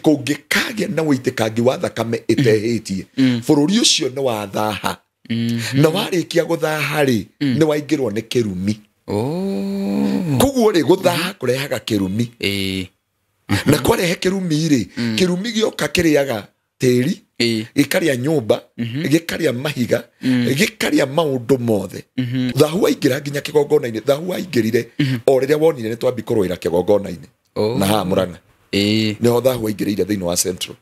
Kũngĩkagĩa na ũitĩkangi wa thakame ĩtehĩtie, bũrũri ũcio nĩ wathaha. Na warĩkia gũthaha rĩ, nĩ waingĩrwo nĩ kĩrumi. Koguo rĩ, gũthaha kũrehaga kĩrumi. Na kwarehe kĩrumi rĩ, kĩrumi gĩoka kĩrĩaga tĩri, gĩkarĩa nyũmba, gĩkarĩa mahiga, gĩkarĩa maũndũ mothe. Thahu waingĩra nginya kĩgongona-inĩ. Thahu waingĩrire o rĩrĩa wonire nĩ twambi kũrũĩra kĩgongona-inĩ. Na haha Murang'a nĩho thahu waingĩrĩire thĩinĩ wa Central.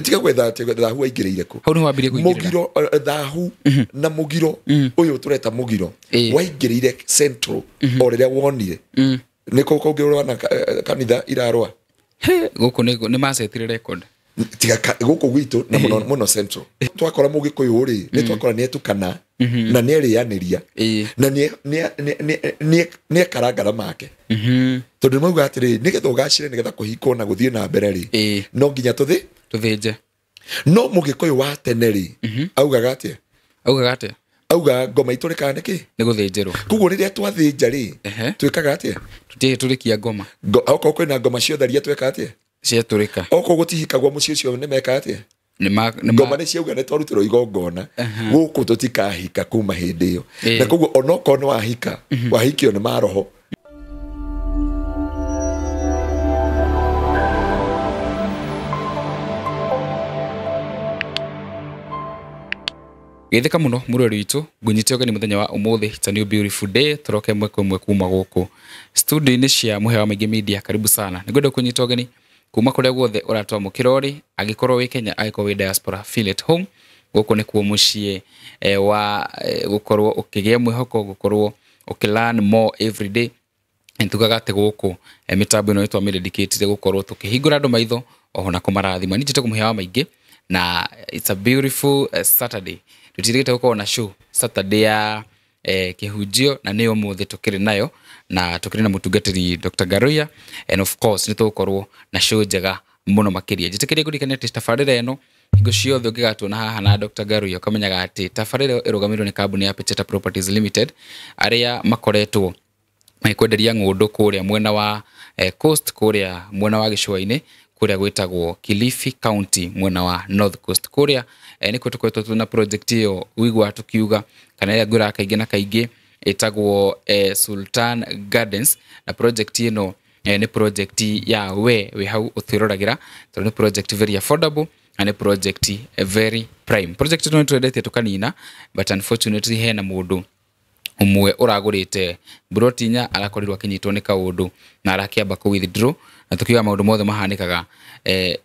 Tiga gwetha atĩ thahu waingĩrĩire kũ. Hau nĩho wambirie kũingĩrĩra. Mũgiro, thahu na mũgiro ũyũ tũreta mũgiro waingĩrĩire Central o rĩrĩa wonire. Nĩ kũ kũngĩrũa na kanitha irarũa. Gũkũ nĩ macetire record. Tiga gũkũ gwitũ na mũno mũno Central. Twakora mũgĩkũyũ rĩ, nĩ twakora nĩ etukana na nĩ erĩanĩria na nĩ ekarangara make. Tondũ nĩ mauga atĩrĩ, nĩgetha ũgacĩre, nĩgetha kũhikwo na gũthiĩ na mbere rĩ, no nginya tũthĩ tũthĩnje. No mũgĩkũyũ wa tene rĩ, augaga atĩa? Augaga atĩa? Augaga ngoma itũrĩkaga nĩkĩ? Nĩ gũthĩnjĩrwo. Koguo rĩrĩa twathĩnja rĩ, twĩkaga atĩa? Tũtirĩtũrĩkia ngoma. Okorwo kwĩna ngoma ciotharia tweka atĩa? Ciatũrĩka. Okorwo gũtihikagwo mũciĩ ũcio nĩ meka atĩa? Ngoma nĩ ciauga nĩ twarutĩrwo igongona, gũkũ tũtikahika kuma hĩndĩ ĩyo. Na koguo onokorwo nĩ wahika, wahikio nĩ maroho. Geithĩka mũno mũrori witũ, ngũnyite ũgeni mũthenya wa ũmũthĩ. It's a new beautiful day, tũroke ĩmwe kwa ĩmwe kuma gũkũ studio-inĩ cia Mũhĩa wa Maingĩ Media. Karibu sana. Nĩngwenda kũnyita ũgeni kuma kũrĩa guothe ũratwamũkĩra ũrĩ, angĩkorwo wĩ Kenya, angĩkorwo wĩ diaspora, feel at home. Gũkũ nĩkuo mũciĩ wa gũkorwo ũkĩgĩa mwĩhoko, gũkorwo ũkĩ learn more every day. Nĩtugaga atĩ gũkũ mĩtambo ĩno nĩtwamĩdedicatire gũkorwo tũkĩhingũra andũ maitho oho na kũmarathima. Niĩ njĩtagwo Mũhĩa wa Maingĩ na it's a beautiful Saturday. Tũtirĩgĩte gũkorwo na show Saturday ya kĩhunjio, na nĩyo ũmũthĩ tũkĩrĩ nayo, na tũkĩrĩ na mũtungatĩri Dr. Ngaruiya, and of course nĩtũgũkorwo na show njega mũno makĩria. Njĩtĩkĩrie ngũririkanie atĩ tabarĩra ĩno hingo ciothe ũngĩgatuona haha na Dr. Ngaruiya, ũkamenyaga atĩ tabarĩra ĩyo ĩrũgamĩrĩirwo nĩ kambuni ya Pecheta Properties Limited, arĩa makoretwo magĩkwenderia ng'ũndũ kũrĩa mwena wa Coast, kũrĩa mwena wa gĩcũa-inĩ, kũrĩa gwĩtagwo Kilifi County, mwena wa North Coast. Kũrĩa nĩkuo tũkoretwo twĩna project ĩyo ũiguaga tũkiuga, kana ĩrĩa ngwĩraga kaingĩ na kaingĩ ĩtagwo Sultan Gardens. Na project ĩno nĩ project ya we wĩ hau ũtwĩroragĩra, tondũ nĩ project very affordable na nĩ project very prime. Project ĩno nĩtwendetie tũkanina, but unfortunately hena mũndũ ũmwe ũragũrĩte broti inya arakorirwo akĩnyitwo nĩ kaũndũ na arakĩamba kũ withdraw. Na tukiuga maũndũ mothe mahanĩkaga,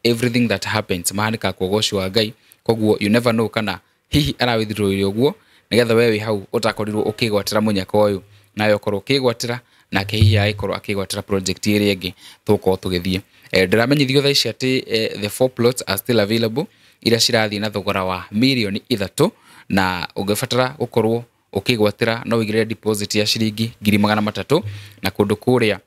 everything that happens mahanĩkaga kwa ũgoci wa Ngai. Koguo you never know kana hihi ara withdraw ũguo nĩgetha we wĩ hau ũtakorirwo ũkĩgwatĩra mũnyaka ũyũ, nawe ũkorwo ũkĩgwatĩra, nake hihi agĩkorwo akĩgwatĩra project ĩrĩa ĩngĩ tũgũkorwo tũgĩthiĩ. Ndĩramenyithio thaa ici atĩ the 4 plots are still available, iria cirathiĩ na thogora wa mirioni 3, na ũngĩbatara gũkorwo ũkĩgwatĩra no ũigĩrĩre deposit ya ciringi 300,000. Na kũndũ kũrĩa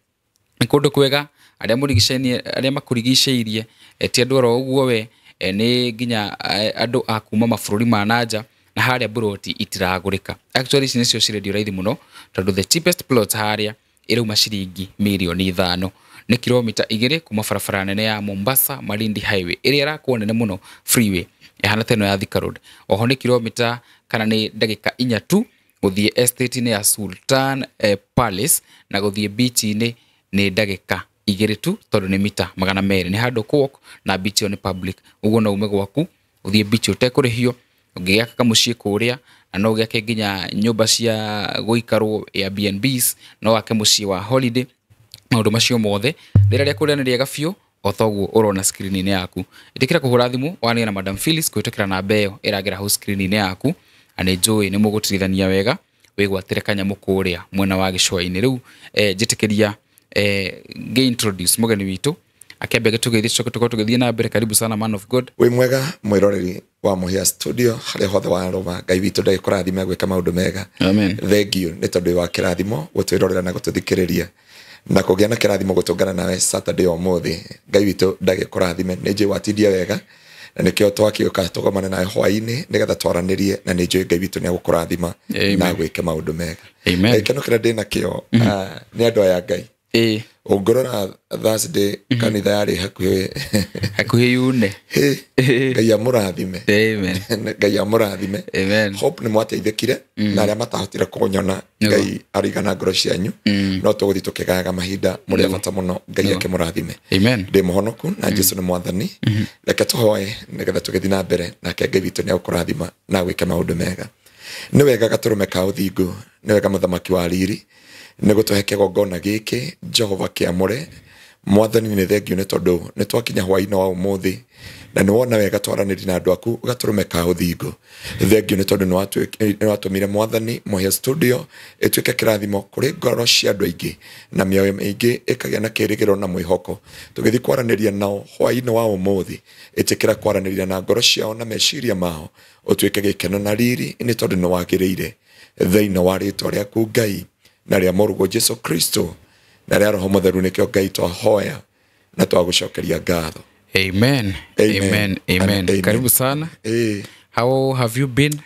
nĩ kũndũ kwega, arĩa mũrigicainie, arĩa makũrigicĩirie ti andũ oro ũguo we, nĩ nginya andũ a kuma mabũrũri ma nanja, na harĩa buroti itiragũrĩka. Actually ici nĩcio cirendio raithi mũno, tondũ the cheapest plot harĩa ĩrauma ciringi mirioni 5. Nĩ kilomita 2 kuma barabara nene ya Mombasa Malindi Highway ĩrĩa ĩrakwo nene mũno, freeway ĩhana ta ĩno ya Thika Road. Oho nĩ kilomita kana nĩ ndagĩka 4 tu gũthiĩ estate-inĩ ya Sultan Palace, na gũthiĩ beach-inĩ nĩ ndagĩka 2 tu, tondũ nĩ mita 200. Nĩ handũ kũ walk, na beach ĩyo nĩ public, ũguo no ume gwaku ũthiĩ beach ũtekũrĩhio. Ũngĩgĩaka kamũciĩ kũrĩa, na no ũgĩake nginya nyũmba cia gũikarwo Airbnbs, no wake mũciĩ wa holiday, maũndũ macio mothe. Rĩera rĩa kũrĩa nĩ rĩega biũ o ta ũguo ũrona screen-inĩ yaku. Ĩtĩkĩra kũhũra thimũ warie na Madam Phyllis kũhĩtũkĩra namba ĩyo ĩragera hau screen-inĩ yaku, na nĩ njũĩ nĩ mũgũtirithania wega wĩgwatĩre kanyamũ kũrĩa mwena wa gĩcũa-inĩ. Rĩu njĩtĩkĩria ngĩ introduce mũgeni witũ akĩambia gĩtũgeithie, tũcoke tũkorwo tũgĩthiĩ na mbere. Karibu sana man of God. Wĩ mwega mwĩroreri wa Mũhĩa Studio harĩa hothe warũma. Ngai witũ ndagĩkũrathime gwĩka maũndũ mega. Amen. Thank you nĩ tondũ wa kĩrathimo gũtwĩrorera na gũtũthikĩrĩria na kũgĩa na kĩrathimo gũtũngana nawe Saturday ũmũthĩ. Ngai witũ ndagĩkũrathime, nĩ njũĩ watindia wega na nĩkĩo twakĩũka tũgomane nawe hwaĩ-inĩ nĩgetha twaranĩrie, na nĩ njũĩ Ngai witũ nĩ agũkũrathima Amen. na gwĩke maũndũ mega. Amen. Gĩkeno kĩrĩa ndĩ nakĩo, nĩ andũ aya Ngai. Ũngĩrora Thursday kanitha yarĩ hakuhĩ hakuhĩ yune. Ngai amũrathime. Amen. Ngai amũrathime. Amen. Hope nĩ mwateithĩkire na arĩa matahotire kũnyona Ngai arigana ngoro cianyu no tũgũthiĩ tũkĩgayaga mahinda mũrĩ a bata mũno. Ngai akĩmũrathime. Amen. Ndĩ mũhonoku na Jesu nĩ mwathani. Reke tũhoe nĩgetha tũgĩthiĩ na mbere nake Ngai witũ nĩ egũkũrathima na agwĩke maũndũ mega. Nĩ wega gatũrũme ka ũthingu, nĩ wega mũthamaki wa riri, nĩ gũtũhe kĩgongona gĩkĩ Jehova kĩamũre. Mwathani nĩ thengiũ nĩ tondũ nĩ twakinya hwaĩ-inĩ wa ũmũthĩ na nĩ wona wega twaranĩria na andũ aku gatũrũme ka ũthingu. Thengiũ nĩ tondũ nĩ watũmire Mwathani Mũhĩa Studio ĩtuĩke kĩrathimo kũrĩ ngoro cia andũ aingĩ na mĩoyo mĩingĩ ĩkagĩa na kĩĩrĩgĩrĩro na mwĩhoko. Tũgĩthiĩ kwaranĩria nao hwaĩ-inĩ wa ũmũthĩ, ĩtĩkĩra kwaranĩria na ngoro ciao na meciria mao, ũtuĩke gĩkeno na riri nĩ tondũ nĩ wagĩrĩire. Thĩinĩ wa rĩtwa rĩaku Ngai na rĩa Mũrũguo Jesu Kristo na rĩa Roho Mũtheru nĩkĩo Ngai twahoya na twagũcokeria ngatho. Amen. Amen. Amen. Amen. Amen. Karibu sana. How have you been?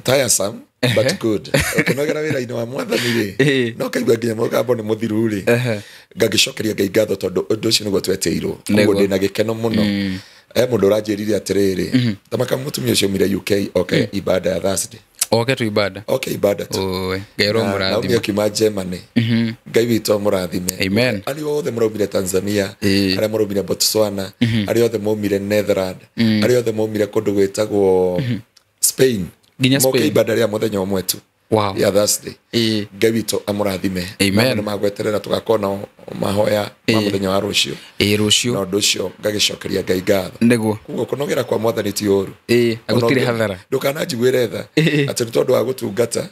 Tiresome but good. Ũkĩnogera wĩra-inĩ wa Mwathani rĩ, no kaigua nginya mũgambo nĩ mũthiru rĩ, ngagĩcokeria Ngai ngatho tondũ ũndũ ũcio nĩguo twetĩirwo. Koguo ndĩna gĩkeno mũno. Mũndũ ũranjĩrire atĩrĩrĩ, tamaka mũtumia ũcio aumire UK oke ibada ya Thursday. Oke tu ibada. Oke ibada tu. Oi, Ngai Naomi ũromũrathima. akiuma Germany. Ngai witũ amũrathime. Amen. Arĩa othe maraumire Tanzania, arĩa maraumire Botswana, arĩa othe maumire Netherland, arĩa othe maumire kũndũ gwĩtagwo Spain. Nginya Moke Spain. ibada rĩa mũthenya ũmwe tu. Wow. Ya Thursday. Ngai witũ amũrathime. Amen. Nĩ magweterera tũgakorwo na mahoya ma mũthenya wa rũciũ. Ĩĩ rũciũ. Na ũndũ ũcio ngagĩcokeria Ngai ngatho. Nĩguo. Koguo kũnogera kwa Mwathani ti ũru. Ĩĩ, na gũtirĩ hathara. Ndũkananjiguĩre tha atĩ nĩ tondũ wa gũtungata,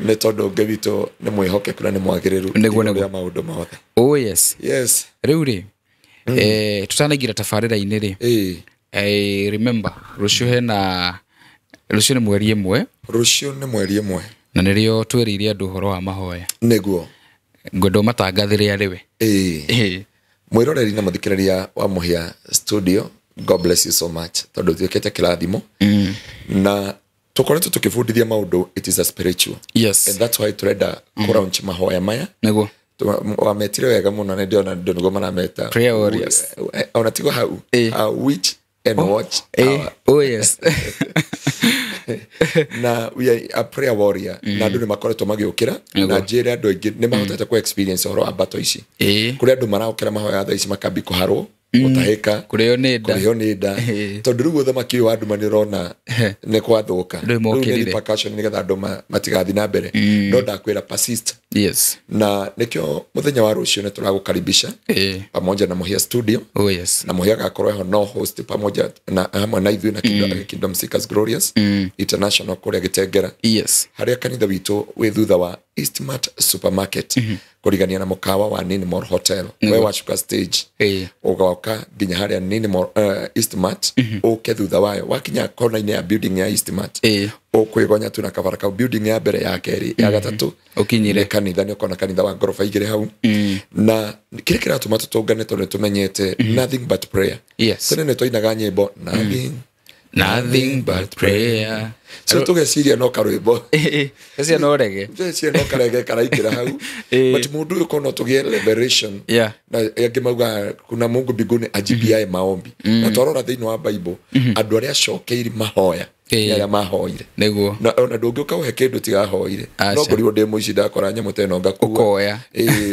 nĩ tondũ Ngai witũ nĩ mwĩhokeku na nĩ mwagĩrĩru Nĩguo, igũrũ nĩguo. rĩa maũndũ mothe. Oh yes. Yes. Rĩu rĩ, tũtanaingĩra tabarĩra-inĩ rĩ, remember rũciũ hena rũciũ nĩ mweri 1. Rũciũ nĩ mweri 1. Na nĩrĩo twĩrĩire andũ ũhoro wa mahoya. Nĩguo. Ngwenda ũmatangathĩre arĩ we. Mwĩroreri na mũthikĩrĩria wa Mũhĩa Studio, God bless you so much tondũ tuĩkĩte kĩrathimo. Na tũkoretwo tũkĩbundithia maũndũ, it is a spiritual. Yes. And that's why tũrenda kũlaunch mahoya maya. Nĩguo. Wametire wega mũno na ndĩrona andũ nĩguo marameta. Prayer warriors. Ona tigo hau. Witch and watch. Oh yes. Na we are a prayer warrior. Na andũ nĩ makoretwo magĩũkĩra na njĩre andũ aingĩ nĩ mahotete kũ experience ũhoro wa battle ici. Kũrĩ andũ maraũkĩra mahoya thaa ici makambi kũharwo, gũtahĩka, kũrĩo nĩ nda. Kũrĩo nĩ nda. Tondũ rĩu ũthamaki ũyũ wa nduma nĩ ũrona nĩ kwathũka. Rĩu Rĩu nĩ mokĩrire. repercussion nĩgetha andũ matigathiĩ na mbere. No ndakwĩra persist. Yes. Na nĩkĩo mũthenya wa rũciũ nĩ tũragũkaribisha pamoja na Mũhĩa Studio. Oh yes. Na Mũhĩa agakorwo eho no host pamoja na hamwe na ithuĩ na Kingdom Seekers Glorious International kũrĩa Gĩtengera. Yes. Harĩa kanitha witũ wĩ thutha wa Eastmart Supermarket kũrigania na mũkawa wa Ninimore Hotel. We wacuka stage ũgoka nginya harĩa Ninimore Eastmart ũke thutha wayo wakinya kona-inĩ ya building ya Eastmart ũkwĩgonya tu na kabara kau building ya mbere ya kerĩ ya gatatũ ũkinyire nĩ kanitha nĩ ũkona kanitha wa ngoroba igĩrĩ hau. Na kĩrĩa kĩratũma tũtũngane tondũ nĩtũmenyete nothing but prayer. Yes. Tene nĩtwainaga nyĩmbo nothing Nothing but prayer. So tũgeciria no karwĩmbo. Cia no rege. Tũgeciria no karege karaingĩra hau. But mũndũ ũyũ kono tũgĩe liberation. Na angĩ maugaga kuna Mungu mbinguni ajibiaye maombi. Na twarora thĩinĩ wa Bible andũ arĩa acokeiri mahoya nĩ arĩa mahoire. Nĩguo. Na ona ndũngĩũka ũhe kĩndũ tigahoire. No ngorirwo ndĩ mũici ndakora nyamũ ta ĩno ngakua. Ũkoya.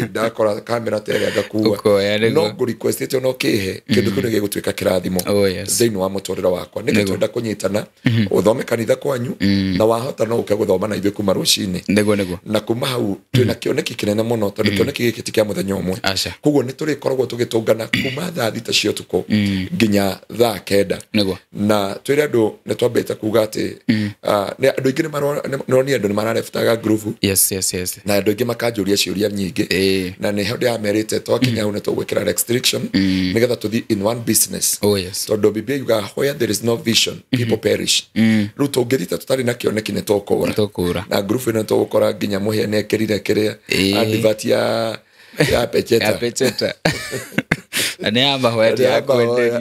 Ndakora kamera ta ĩrĩa ngakua. Ũkoya, nĩguo. No ngũrequestĩte ona ũkĩhe kĩndũ kĩu nĩgĩgũtuĩka kĩrathimo Oh, yes. thĩinĩ wa mũtũrĩre wakwa. Nĩkĩo twenda kũnyitana ũthome kanitha kwanyu na wahota no ũke gũthoma na ithuĩ kuma rũcinĩ. Nĩguo, nĩguo. Na kuma hau twĩna kĩoneki kĩnene mũno tondũ kĩoneki gĩkĩ ti kĩa mũthenya ũmwe. Koguo nĩ tũrĩkoragwo tũgĩtũngana kuma thaa 6 cia ũtukũ nginya thaa 9. Nĩguo. Na twĩre andũ nĩ twambĩte kuga atĩ andũ aingĩ nĩronire andũ nĩ mararefutaga ngurubu. Yes, yes, yes. Na andũ aingĩ makanjũria ciũria nyingĩ. Na nĩho ndĩramerĩte twakinya hau nĩ tũgwĩkĩra restriction nĩgetha tũthiĩ in one business. Oh, yes. Tondũ Biblia yugaga where there is no vision people perish. Rĩu tũngĩthiĩ ta tũtarĩ na kĩoneki nĩ tũkũra. Tũkũra. Na ngurubu ĩno tũgũkora nginya Mũhĩa nĩ ekĩrire kĩrĩa advert ya Pecheta. Ya Pecheta. Na nĩ ya mahoya ti ya kwenderio.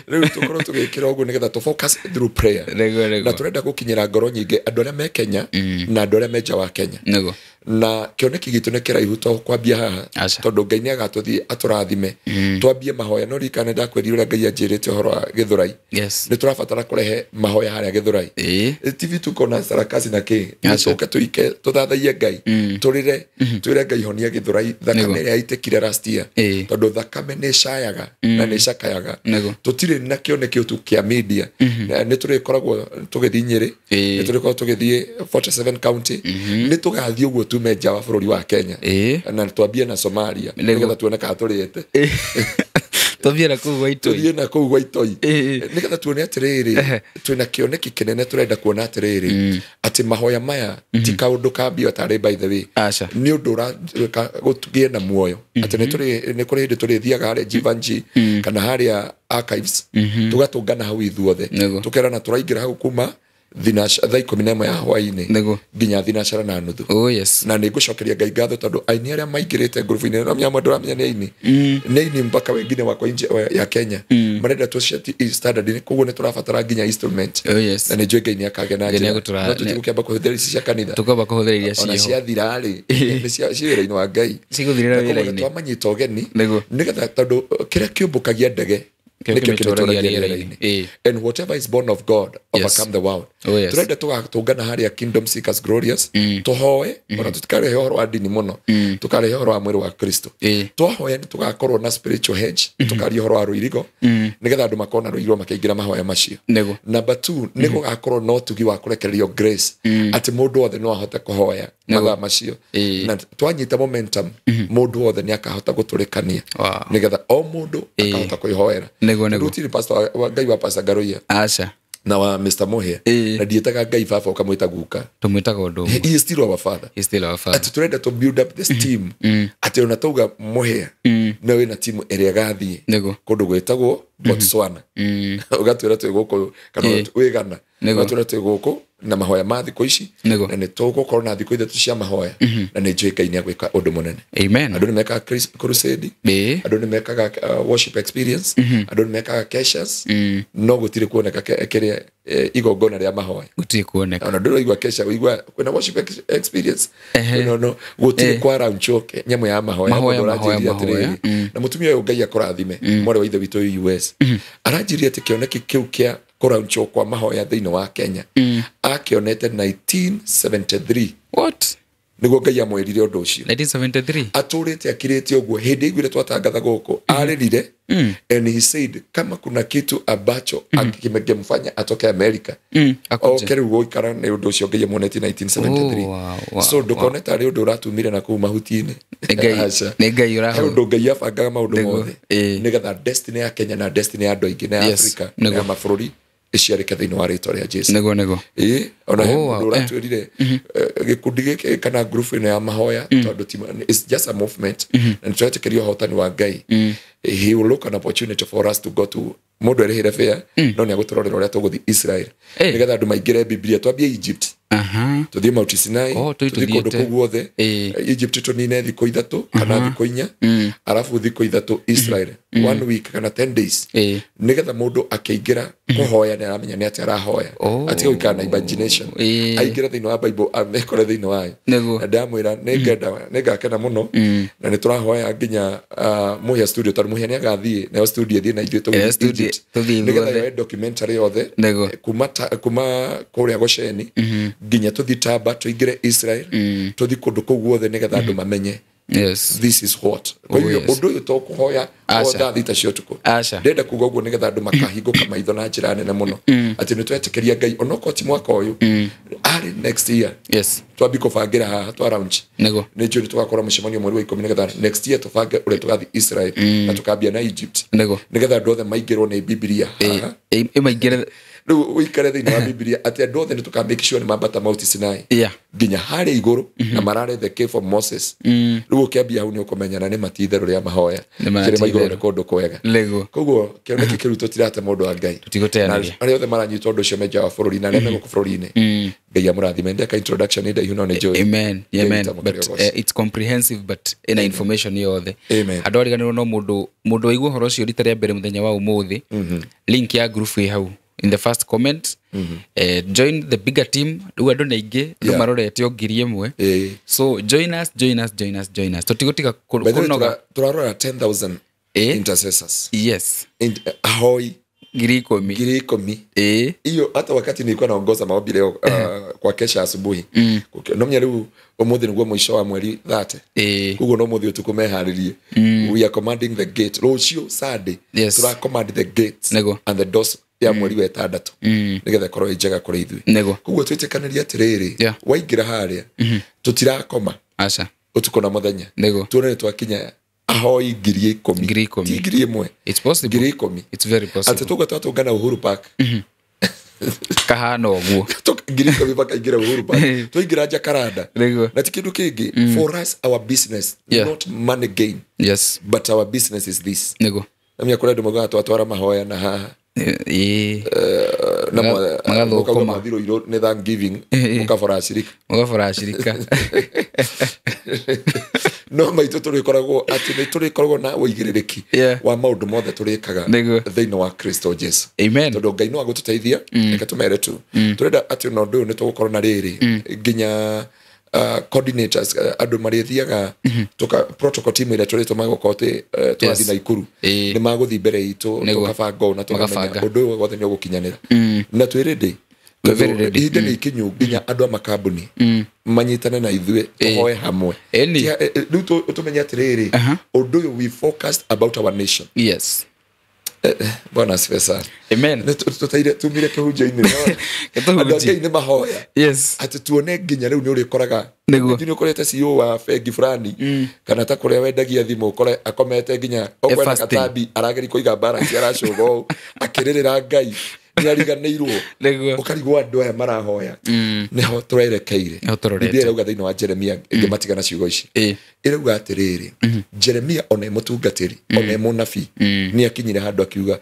Rĩu tũkorwo tũgĩkĩra ũguo nĩgetha tũ focus through prayer. Nĩguo, nĩguo. Na tũrenda gũkinyĩra ngoro nyingĩ andũ arĩa me Kenya na andũ arĩa me nja wa Kenya. Nĩguo. Na kĩoneki gitũ nĩ kĩraihu to kwambia haha, tondũ Ngai nĩ agatũthiĩ atũrathime twambie mahoya. No ririkane ndakwĩrire ũrĩa Ngai anjĩrĩte ũhoro wa Gĩthũrai. Nĩ tũrabatara kũrehe mahoya harĩa Gĩthũrai. TV tuko na sarakasi na kĩ, tũke tũike tũthathaiye Ngai, tũrĩre, twĩre Ngai honia Gĩthũrai thakame ĩrĩa yaitĩkire last year, tondũ thakame nĩ ĩcayaga na nĩ ĩcakayaga. Tũtirĩ na kĩoneki tu kĩa media, nĩ tũrĩkoragwo tũgĩthiĩ Nyĩrĩ, nĩ tũrĩkoragwo tũgĩthiĩ 47 county, nĩ tũgathiĩ ũguo tume nja wa bũrũri wa Kenya, na twambie na Somalia nĩgetha tuone kana tũrĩte. Twambie na kũu gwa Itoi. Tũthiĩ na kũu gwa Itoi nĩgetha tuone atĩrĩrĩ, twĩna kĩoneki kĩnene, tũrenda kuona atĩrĩrĩ atĩ mahoya maya ti kaũndũ ka mbia tarĩ, by the way, nĩ ũndũ ũratuĩka gũtũgĩe na muoyo, atĩ nĩ kũrĩ hĩndĩ tũrĩthiaga harĩa Jivanji kana harĩa archives, tũgatũngana hau ithuothe, tũkerana tũraingĩra hau kuma thaa 11 ya hwaĩ-inĩ nginya 12:30. Oh yes. Na nĩ ngũcokeria Ngai ngatho tondũ aini arĩa maingĩrĩte ngurubu-inĩ no menya mũndũ ũramenya nĩ aini, nĩ aini mpaka wengine wako nje ya Kenya, marenda tũceti standard, koguo nĩ tũrabatara nginya instrument. Oh yes. Na nĩ njũĩ Ngai nĩ akagĩa na njĩra, no tũtigũkĩamba kũhũthĩra ici cia kanitha, tũkamba kũhũthĩra iria ona ciathira-rĩ nĩ ci wĩra-inĩ wa Ngai, cigũthirĩra wĩra-inĩ. Twamanyita ũgeni nĩgetha, tondũ kĩrĩa kĩũmbũkagia ndege nĩkĩo kĩmĩtwaragia rĩera-inĩ, and whatever is born of God overcome the world. Turenda tũgatũngana harĩa Kingdom Seekers Glorious, tũhoe, ona tũtikarehe ũhoro wa ndini mũno, tũkarehe ũhoro wa mwĩrĩ wa Kristo. Twahoya nĩ tũgakorwo na spiritual hedge, tũkaria ũhoro wa rũirigo nĩgetha andũ makorwo na rũirigo makĩingĩra mahoya macio. Number 2, nĩ gũgakorwo na ũtugi wa kũrekererio grace, atĩ mũndũ wothe no ahote kũhoya mathaa macio, na twanyita momentum mũndũ wothe nĩ akahota gũtũrĩkania nĩgetha o mũndũ akahota kwĩhoera. Rutiri pastor wa Ngai wa Pastor Ngaruiya. Acha. Na wa Mr. Muhia. Na ndietaga Ngai baba ukamwita guka. Tumwitaga ũndũ ũmwe. He is still our father. He is still our father. Ati turenda to build up this team. Ati ona tauga Muhia no wĩna timu ĩrĩa ĩgathiĩ kũndũ gwĩtagwo Botswana. Ũgatwĩra twĩ gũkũ kana wĩ Ghana. Ũgatwĩra twĩ gũkũ na mahoya ma thikũ ici, na nĩ tũgũkorwo na thikũ 3 cia mahoya, na nĩ njũĩ Ngai nĩ agwĩka ũndũ mũnene. Amen. Andũ nĩ mekaga crusade, andũ nĩ mekaga worship experience, andũ nĩ mekaga keshas, no gũtirĩ kuoneka kĩrĩa igongona rĩa mahoya. Gũtirĩ kuoneka. Ona ndũraigua kesha, ũigua kwĩna worship experience. No gũtirĩ kwa round choke nyamũ ya mahoya. Mahoya. Na mũtumia ũyũ Ngai akũrathime, mwarĩ wa ithe witũ US, aranjirie atĩ kĩoneki kĩu kĩa kũraunchwo kwa mahoya thĩinĩ wa Kenya akĩonete 1973. What? Nĩguo Ngai amwĩrire ũndũ ũcio. 1973 atũrĩte akirĩte ũguo hĩndĩ aiguire twatangatha gũkũ arĩrire, and he said kama kuna kitu ambacho kimemfanya atoke America oke rĩu gũikara nĩ ũndũ ũcio Ngai amuonetie 1973. So ndũkone tarĩ ũndũ ũratumire na kũu mahuti-inĩ. Nĩ Ngai ũrahu. He ũndũ Ngai abangaga maũndũ mothe nĩgetha destiny ya Kenya na destiny ya andũ aingĩ na ya Africa na ya mabũrũri iciarĩke thĩinĩ wa rĩtwa rĩa Jesu. Nĩguo. Ona he mũndũ ũratwĩrire gĩkundi gĩkĩ kana group ĩno ya mahoya, tondũ it's just a movement, na nĩtũretĩkĩria ũhotani wa Ngai. He will look an opportunity for us to go to mũndũ erĩhĩre fare, no nĩ agũtũrorera ũrĩa tũgũthiĩ Israel nĩgetha andũ maingĩre Biblia. Twambie Egypt, tũthiĩ Mount Sinai, tũthiĩ kũndũ kũu guothe Egypt, tũnine thikũ 3 kana thikũ 4, arabu thikũ 3 Israel, 1 week kana 10 days, nĩgetha mũndũ akĩingĩra kũhoya nĩ aramenya nĩ atĩa arahoya, atige gũikara na imagination, aingĩre thĩinĩ wa Bible amekore thĩinĩ wayo. Na ndamwĩra nĩngakena mũno, na nĩ tũrahoya nginya Muhia studio, tondũ Muhia nĩ agathiĩ nayo studio ĩthiĩ na ithuĩ tũgĩthiĩ Egypt, nĩgetha yoe documentary yothe kuma kũrĩa Gosheni nginya tũthiĩ Taba, tũingĩre Israel, tũthiĩ kũndũ kũu guothe nĩgetha andũ mamenye Yes. This is what. Kwa hiyo ũndũ ũyũ to kũhoya o thaa 6 cia ũtukũ. Ndĩrenda kuga ũguo nĩgetha andũ makahingũka maitho na njĩra nene mũno, atĩ nĩ twetĩkĩria Ngai onokorwo ti mwaka ũyũ, arĩ next year. Yes. Twambi kũbangĩra haha twa launch. Nĩguo. Nĩ njũĩ nĩ tũgakorwo mũcemanio mweri wa 10 nĩgetha next year tũbange ũrĩa tũgathiĩ Israel na tũkambia na Egypt. Nĩguo. Nĩgetha andũ othe maingĩrwo nĩ Biblia haha. Ĩmaingĩre rĩu ũikare thĩinĩ wa Biblia atĩ andũ othe nĩ tũka make sure nĩ mambata Mount Sinai nginya harĩa igũrũ, na marare the cave of Moses. Rĩu ũkĩambia hau nĩ ũkũmenya na nĩ ma ti itherũ rĩa mahoya, kĩrĩma igũrũ nĩ kũndũ kwega. Koguo kĩoneki kĩu tũtirate mũndũ wa Ngai, tũtigũteanĩria. Arĩa othe maranyita ũndũ ũcio me nja wa bũrũri na arĩa me gũkũ bũrũri-inĩ, Ngai amũrathime. Ndeka introduction nĩ ndaihu no nĩ njũĩ. Amen. Amen. But it's comprehensive, but ina information yothe. Andũ ariganĩrwo no mũndũ waigua ũhoro ũcio rita rĩa mbere mũthenya wa ũmũthĩ, link ya group ĩ hau. in the first comment. Join the bigger team. Rĩu andũ nĩ aingĩ, andũ Yeah. marorete o 1,000. Ĩĩ. So join us, join us, join us, join us. Tũtigũtiga By the way, kũnoga. tũrarora 10,000 Ĩĩ. intercessors. Yes. Ahoi 10,000. 10,000. Ĩĩ. Hiyo hata wakati nilikuwa naongoza maombi leo kwa kesha asubuhi. Nomenya rĩu ũmũthĩ nĩguo mũico wa mweri 30. Ĩĩ. Koguo no mũthĩ ũtukũ meharĩrie. We are commanding the gate. Rũciũ Sunday Yes. tũra command the gates Nĩguo. and the doors ya mweri wa ĩtandatũ nĩgetha ĩkorwo ĩ njega kũrĩ ithuĩ. Nĩguo. Koguo twĩtĩkanĩrie atĩrĩrĩ, Yeah. waingĩra harĩa tũtirakoma Aca. ũtukũ na mũthenya. Nĩguo. Tuone nĩ twakinya ahoi 10,000. 10,000. Ti 1,000. It's possible. 10,000. It's very Atĩ possible. tũgwe twatũngana Uhuru Park. Kahana ũguo. 10,000 makaingĩra Uhuru Park. Twaingĩra Jacaranda. Nĩguo. Na ti kĩndũ kĩngĩ. For us our business, Yeah. not money gain, Yes. but our business is this. Nĩguo. Namenya kũrĩ andũ maugaga twatwara mahoya na haha. Ĩĩ. Na Magathũkũma. mũkauga mwathirwo irũ nĩ Thanksgiving, mũkaboracirika. Mũgaboracirika. No maitũ tũrĩkoragwo atĩ nĩ tũrĩkoragwo na ũigĩrĩrĩki Yeah. wa maũndũ mothe tũrĩkaga Nĩguo. thĩinĩ wa Kristo Jesu. Amen. Tondũ Ngai no agũtũteithia, reke tũmere tu. Tũrenda atĩ ona ũndũ ũyũ nĩ tũgũkorwo na rĩrĩ nginya coordinators, andũ marĩthiaga tũka protocol team ĩrĩa tũrĩtũmaga gũkorwo tũrathiĩ Yes. Naikuru Ĩĩ. nĩ magũthiĩ mbere itũ Nĩguo. tũkabanga ũũ na tũkamenya Magabanga. ũndũ ũyũ wothe nĩ ũgũkinyanĩra na twĩ ready. We're very ready. Ihinda nĩ ikinyu nginya andũ a makambuni manyitane na ithuĩ tũhoe hamwe. Ĩni. Rĩu tũmenye atĩrĩrĩ, ũndũ ũyũ we focused about our nation. Yes. Bwana asifiwe sana. Amen. Nĩ tũteire tumire kĩhunjio-inĩ. Kĩtũhunjie. Andũ a Ngai nĩ mahoya Yes. atĩ tuone nginya rĩu nĩ ũrĩkoraga Nĩguo. nĩ ũkorete CEO wa bengi fulani kana ta kũrĩa wendagia thimũ ũkore akomete nginya okwena fasting. katambi arageria kũiga balance aracũga ũũ akĩrĩrĩra Ngai nĩ ariganĩirwo. Nĩguo. Ũkarigwo andũ aya marahoya nĩho tũrerekeire. Nĩho tũrorete. Biblia ĩrauga thĩinĩ wa Jeremia ĩngĩmatigana ciugo ici. Ĩĩ. Ĩrauga atĩrĩrĩ, Jeremia ona e mũtungatĩri ona e mũnabii nĩ akinyire handũ akiuga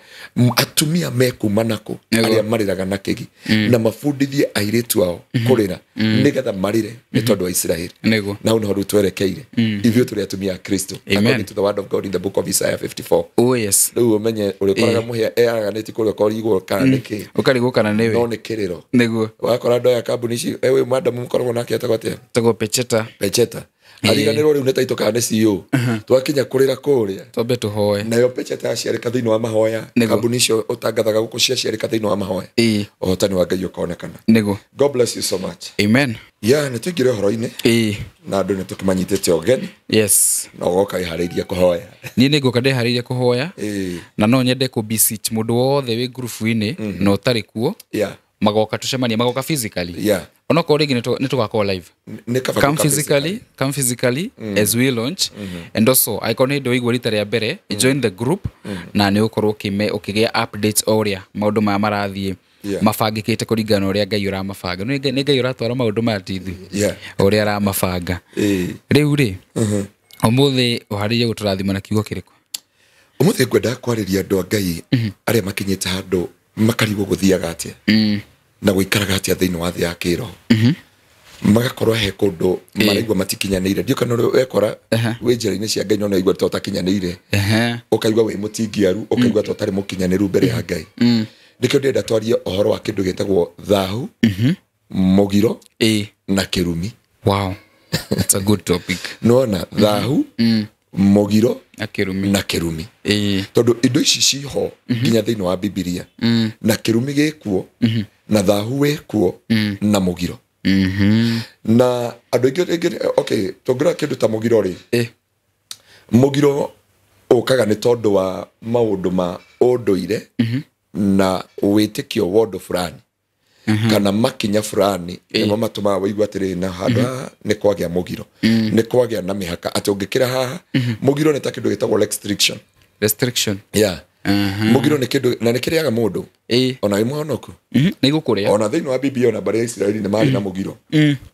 atumia mekuma nakũ Nĩguo. arĩa marĩraga na kĩgi na mabundithie airĩtu ao kũrĩra nĩgetha marĩre nĩ tondũ wa Isiraeli. Nĩguo. Na hau nĩho rĩu twerekeire ithuĩ tũrĩ atumia a Kristo Amen. according to the word of God in the book of Isaiah 54. Oh yes. Rĩu ũmenye ũrĩkoraga mũhĩa earaganĩtie kũrĩa ũkorigwo kana nĩ kĩ Ũkarigwo kana no nĩwe. nĩ kĩrĩro. Nĩguo. Wakora andũ aya kambuni ici we madamu mũkoragwo nake etagwo atĩa? Tagwo Pecheta. Pecheta ariganĩrwo rĩu nĩ taitũ kana nĩ CEO twakinya kũrĩra kũrĩa Twambe tũhoe. nayo Pecheta yaciarĩka thĩinĩ wa mahoya. Nĩguo. Kambuni icio ũtangathaga gũkũ ciaciarĩka thĩinĩ wa mahoya, Ĩĩ. ũhotani wa Ngai ũkonekana. Nĩguo. God bless you so much. Amen. Yeah, nĩ tũingĩre ũhoro-inĩ Ĩĩ. na andũ nĩ tũkĩmanyitĩte ũgeni Yes. na ũgoka wĩharĩirie kũhoya. Niĩ nĩ ngũka ndĩharĩirie kũhoya. Ĩĩ. Na no nyende kũ beseech mũndũ wothe wĩ ngurubu-inĩ na ũtarĩ kuo Yeah. magoka tũcemanie, magoka physically. Yeah. Onokorwo rĩngĩ nĩ tũgakorwo live. Nĩ kaba Come gũka physically, come physically as we launch. And also angĩkorwo nĩ hĩndĩ waigua rita rĩa mbere, join the group na nĩ ũgũkorwo ũkĩgĩa updates o ũrĩa maũndũ maya marathiĩ Yeah. mabangĩkĩte kũringana na ũrĩa Ngai ũramabanga. Nĩ Ngai ũratwara maũndũ maya ti ithuĩ. Yeah. O ũrĩa aramabanga. Ĩĩ. Rĩu rĩ, ũmũthĩ ũharĩirie gũtũrathima na kiugo kĩrĩkũ? Ũmũthĩ ngwenda kwarĩria andũ a Ngai arĩa makinyĩte handũ makarigwo gũthiaga atĩa na gũikaraga atĩa thĩinĩ wa thĩ ya kĩroho, magakorwo he kũndũ maraigua matikinyanĩire. Ndiũ kana ũrĩ wekora wĩ njĩra-inĩ cia Ngai no nĩwaigua ta ũtakinyanĩire, ũkaigua wĩ mũtingiaru, ũkaigua ta ũtarĩ mũkinyanĩru mbere ya Ngai. Nĩkĩo ndĩrenda twarie ũhoro wa kĩndũ gĩtagwo thahu, mũgiro Ĩĩ. na kĩrumi. Wow. It's a good topic. Nĩwona thahu, mũgiro Na kĩrumi. na kĩrumi, Ĩĩ. tondũ indo ici ciho nginya thĩinĩ wa Bibilia, na kĩrumi gĩkuo na thahu wĩkuo na mũgiro. Na andũ aingĩ rĩngĩ, okay, tũngĩrora kĩndũ ta mũgiro rĩ, Ĩĩ. mũgiro ũkaga nĩ tondũ wa maũndũ ma ũndũire na wĩtĩkio wa ũndũ fulani kana makinya fulani nĩmo matũmaga wĩigue atĩrĩrĩ, na handũ haha nĩ kwagĩa mũgiro, nĩ kwagĩa na mĩhaka atĩ ũngĩkĩra haha. Mũgiro nĩ ta kĩndũ gĩtagwo restriction. Restriction. Yeah. Mũgiro nĩ kĩndũ na nĩ kĩrĩaga mũndũ Ĩĩ. ona wĩ mũhonoku. Nĩ igũkũrĩa. Ona thĩinĩ wa Biblia ona mbarĩ ya Isiraeli nĩ marĩ na mũgiro.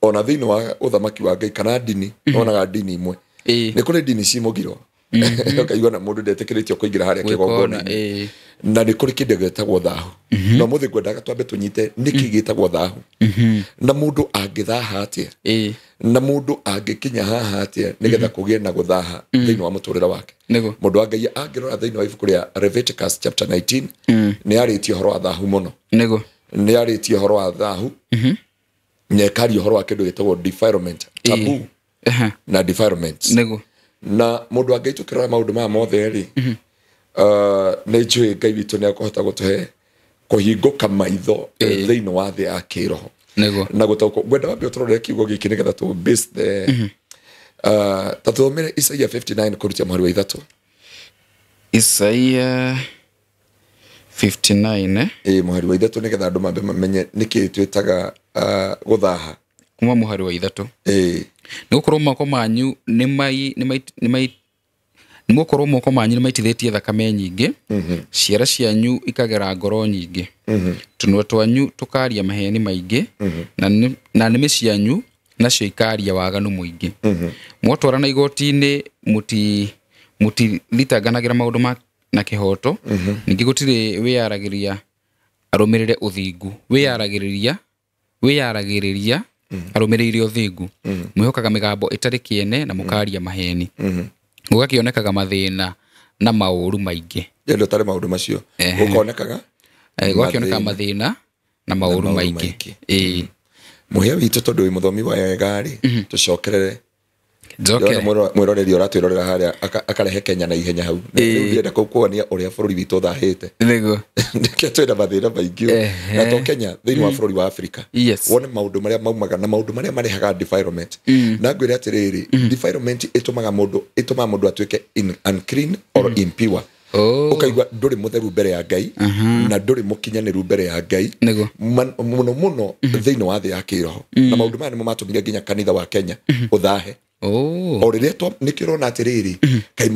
Ona thĩinĩ wa ũthamaki wa Ngai kana ndini, wonaga ndini imwe Ĩĩ. nĩ kũrĩ ndini ci mũgiro, ũkaigua na mũndũ ndetĩkĩrĩtio kũingĩra harĩa Gwĩkona, kĩgongona-inĩ. ĩĩ. Na nĩ kũrĩ kĩndũ gĩtagwo thahu. Na ũmũthĩ ngwendaga twambe tũnyite nĩkĩ gĩtagwo thahu. Na mũndũ angĩthaha atĩa. Na mũndũ angĩkinya haha atĩa nĩgetha kũgĩe na gũthaha thĩinĩ wa mũtũrĩre wake. Mũndũ wa Ngai angĩrora thĩinĩ wa ibuku rĩa Leviticus chapter 19 nĩ arĩtie ũhoro wa thahu mũno. Nĩ arĩtie ũhoro wa thahu. Nĩ ekaria ũhoro wa kĩndũ gĩtagwo defilement, taboo na defilement. Na mũndũ wa Ngai tũkĩrora maũndũ maya mothe rĩ, nĩ njũĩ Ngai witũ nĩ akũhota gũtũhe kũhingũka maitho thĩinĩ wa thĩ ya kĩroho. Na gũtaũkwo ngwenda wambe ũtũrorere kiugo gĩkĩ nĩgetha tũ base the ta tũthomere Isaia 59 kũrutia mũhari wa 3. Isaia 59 mũhari wa 3 nĩgetha andũ mambe mamenye nĩkĩ twĩtaga gũthaha. Kuma mũhari wa 3. Nĩgũkorwo moko manyu nĩgũkorwo moko manyu nĩmaitithĩtie thakame nyingĩ, ciara cianyu ikagera ngoro nyingĩ, tũnua twanyu tũkaria maheni maingĩ, na nĩmĩ cianyu nacio ikaria waganu mũingĩ. Mwatwarana igoti-inĩ mũtithitanganagĩra maũndũ na kĩhoto, ningĩ gũtirĩ wĩyaragĩria arũmĩrĩre ũthingu. Wĩyaragĩrĩria arũmĩrĩire ũthingu. Mwĩhokaga mĩgambo ĩtarĩ kĩene na mũkaria maheni. Gũgakĩonekaga mathĩna na maũru maingĩ. Ndĩrenda ũtare maũndũ macio. Gũkonekaga gũgakĩonekaga mathĩna na maũru maingĩ. Mũhĩa witũ tondũ wĩ mũthomi wega rĩ, tũcokerere. Mwĩroreri ũratwĩrorera harĩa akarehe Kenya na ihenya hau. Rĩu ndĩrenda kuonia ũrĩa bũrũri witũ ũthahĩte. Nĩkĩo twĩna mathĩna maingĩ. Na to Kenya, thĩinĩ wa bũrũri wa Afrika. Wone maũndũ marĩa maumaga na maũndũ marĩa marehaga defilement. Na ngwĩre atĩrĩrĩ, defilement ĩtũmaga mũndũ atuĩke unclean or impure. Ũkaigua ndũrĩ mũtheru mbere ya Ngai na ndũrĩ mũkinyanĩru mbere ya Ngai mũno mũno thĩinĩ wa thĩ ya kĩroho. Na maũndũ maya nĩmo matũmire nginya kanitha wa Kenya ũthahe. O rĩrĩa nĩkĩo ũrona atĩrĩrĩ, he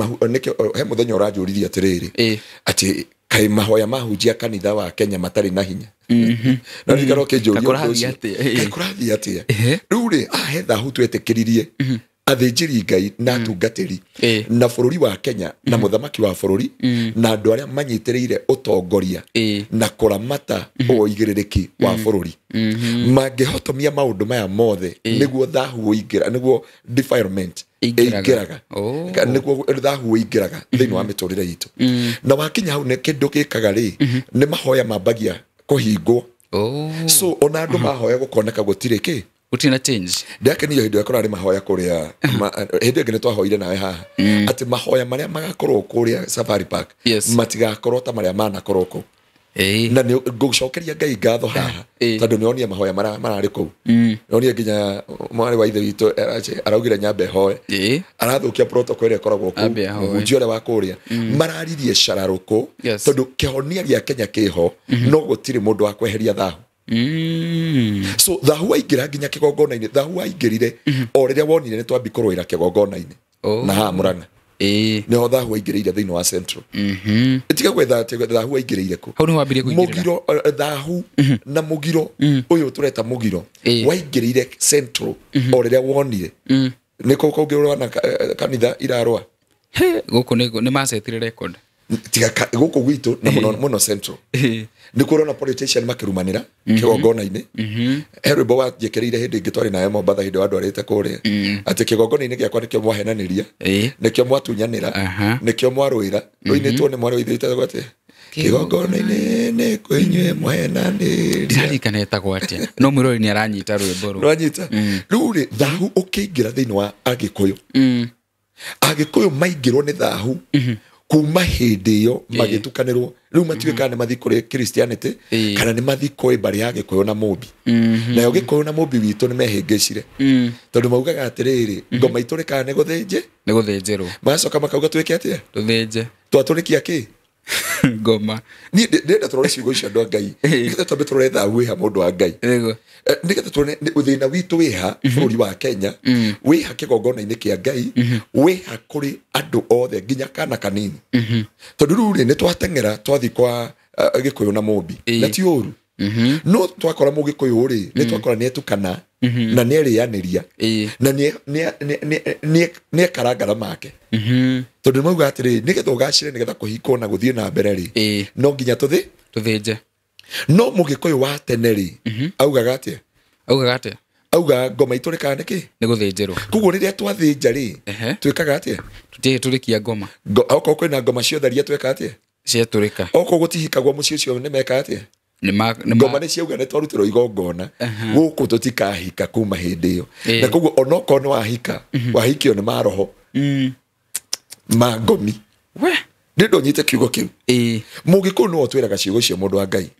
mũthenya ũranjũririe atĩrĩrĩ, atĩ kaĩ mahoya mahunjia kanitha wa Kenya matarĩ na hinya. Na ndirikana ũkĩnjũria ũndũ ũcio. Kaĩ kũrathiĩ atĩa? Rĩu rĩ, he thahu twetĩkĩririe athĩnjĩri Ngai na atungatĩri na bũrũri wa Kenya na mũthamaki wa bũrũri na andũ arĩa manyitĩrĩire ũtongoria na kũramata ũigĩrĩrĩki wa bũrũri mangĩhotomia maũndũ maya mothe nĩguo thahu ũingĩra, nĩguo defilement ĩingĩraga, nĩguo thahu ũingĩraga thĩinĩ wa mĩtũrĩre itũ. Na wakinya hau nĩ kĩndũ gĩkaga rĩ, nĩ mahoya mambagia kũhingwo. So ona andũ mahoya gũkoneka gũtirĩ kĩ, gũtirĩ na change. Ndĩrakenio hĩndĩ ĩrĩa kũrarĩ mahoya kũrĩa, hĩndĩ ĩngĩ nĩtwahoire nawe haha, atĩ mahoya marĩa magakorwo kũrĩa Safari Park matigakorwo ta marĩa manakorwo kũu. Na nĩ ngũcokeria Ngai ngatho haha tondũ nĩonie mahoya marĩa mararĩ kũu. Nĩonie nginya mwarĩ wa ithe witũ araugire nyambe hoe, arathũkia protocol ĩrĩa ĩkoragwo kũu, mũhunjia ũrĩa wa kũrĩa mararirie cararũkũ tondũ kĩhonia gĩa Kenya kĩho, no gũtirĩ mũndũ wa kweheria thahu. So thahu waingĩra nginya kĩgongona-inĩ, thahu waingĩrire o rĩrĩa wonire nĩ twambi kũrũĩra kĩgongona-inĩ na haha Murang'a. Nĩho thahu waingĩrĩire thĩinĩ wa Central. Tiga gwetha atĩ thahu waingĩrĩire kũ. Hau nĩho wambirie kũingĩrĩra. Mũgiro thahu na mũgiro ũyũ tũreta mũgiro waingĩrĩire Central o rĩrĩa wonire. Nĩ kũ kũngĩ ũrona kanitha irarũa. Gũkũ nĩ macetire record. Tiga gũkũ gwitũ na mũno mũno Central. Nĩ kũrona politician makĩrumanĩra kĩgongona-inĩ. He rwĩmbo wanjĩkĩrĩire hĩndĩ ĩngĩ twarĩ nawe Mombatha hĩndĩ wandwarĩte kũrĩa, atĩ kĩgongona-inĩ gĩakwa nĩkĩo mwahenanĩria, nĩkĩo mwatunyanĩra, nĩkĩo mwarũĩra. Rũinĩtwo nĩ mwarĩ wa ithe wĩtagwo atĩa? Kĩgongona-inĩ nĩ kwĩ inyuĩ mwahenanĩria. Ndirarikana etagwo atĩa, no mwĩroreri nĩ aranyita rwĩmbo rũu. Nĩwanyita? Rĩu rĩ, thahu ũkĩingĩra thĩinĩ wa Agĩkũyũ, Agĩkũyũ maingĩrwo nĩ thahu kuma hĩndĩ ĩyo magĩtukanĩrwo. Rĩu matiũĩ kana nĩ mathiĩ kũrĩ Christianity kana nĩ mathiĩ kũrĩ mbarĩ ya Gĩkũyũ na Mũmbi. Nayo Gĩkũyũ na Mũmbi witũ nĩ mehĩngĩcire, tondũ maugaga atĩrĩrĩ, ngoma itũrĩkaga nĩ gũthĩnje, nĩ gũthĩnjĩrwo. Magacoka makauga twĩke atĩa? Tũthĩnje. Twatũrĩkia kĩ? Ngoma. Niĩ ndĩrenda tũrore ciugo icio andũ a Ngai, nĩgetha twambe tũrore thahu wĩha mũndũ wa Ngai, nĩgetha tuone thĩna witũ wĩha bũrũri wa Kenya, wĩha kĩgongona-inĩ kĩa Ngai, wĩha kũrĩ andũ othe nginya kana kanini. Tondũ rĩu rĩ, nĩ twateng'era twathiĩ kwa Gĩkũyũ na Mũmbi, na ti ũru, no twakora Mũgĩkũyũ rĩ, nĩ twakora nĩ etukana, Na nĩ erĩanĩria na nĩ ekarangara make. Tondũ mauga atĩrĩ, nĩgetha ũgacĩre, nĩgetha kũhikwo na gũthiĩ na mbere rĩ, no nginya tũthĩnje. No mũgĩkũyũ wa tene rĩ, augaga atĩa? Augaga atĩa? Auga ngoma itũrĩkaga nĩkĩ? Nĩ gũthĩnjĩrwo. Koguo rĩrĩa twathĩnja rĩ, twĩkaga atĩa? Tũtiĩtũrĩkia ngoma. Okorwo kwĩna ngoma ciotharia twĩka atĩa? Cietũrĩka. Okorwo gũtihikagwo mũciĩ ũcio nĩ meka atĩa? Ngoma nĩ ciauga nĩ twarutĩrwo igongona, gũkũ tũtikahika kuma hĩndĩ ĩyo. Na koguo onokorwo nĩ wahika, wahikio nĩ maroho ma ngomi. We ndĩndũ nyite kiugo kĩu. Mũgĩkũyũ nĩwe ũtwĩraga ciugo icio, mũndũ wa Ngai.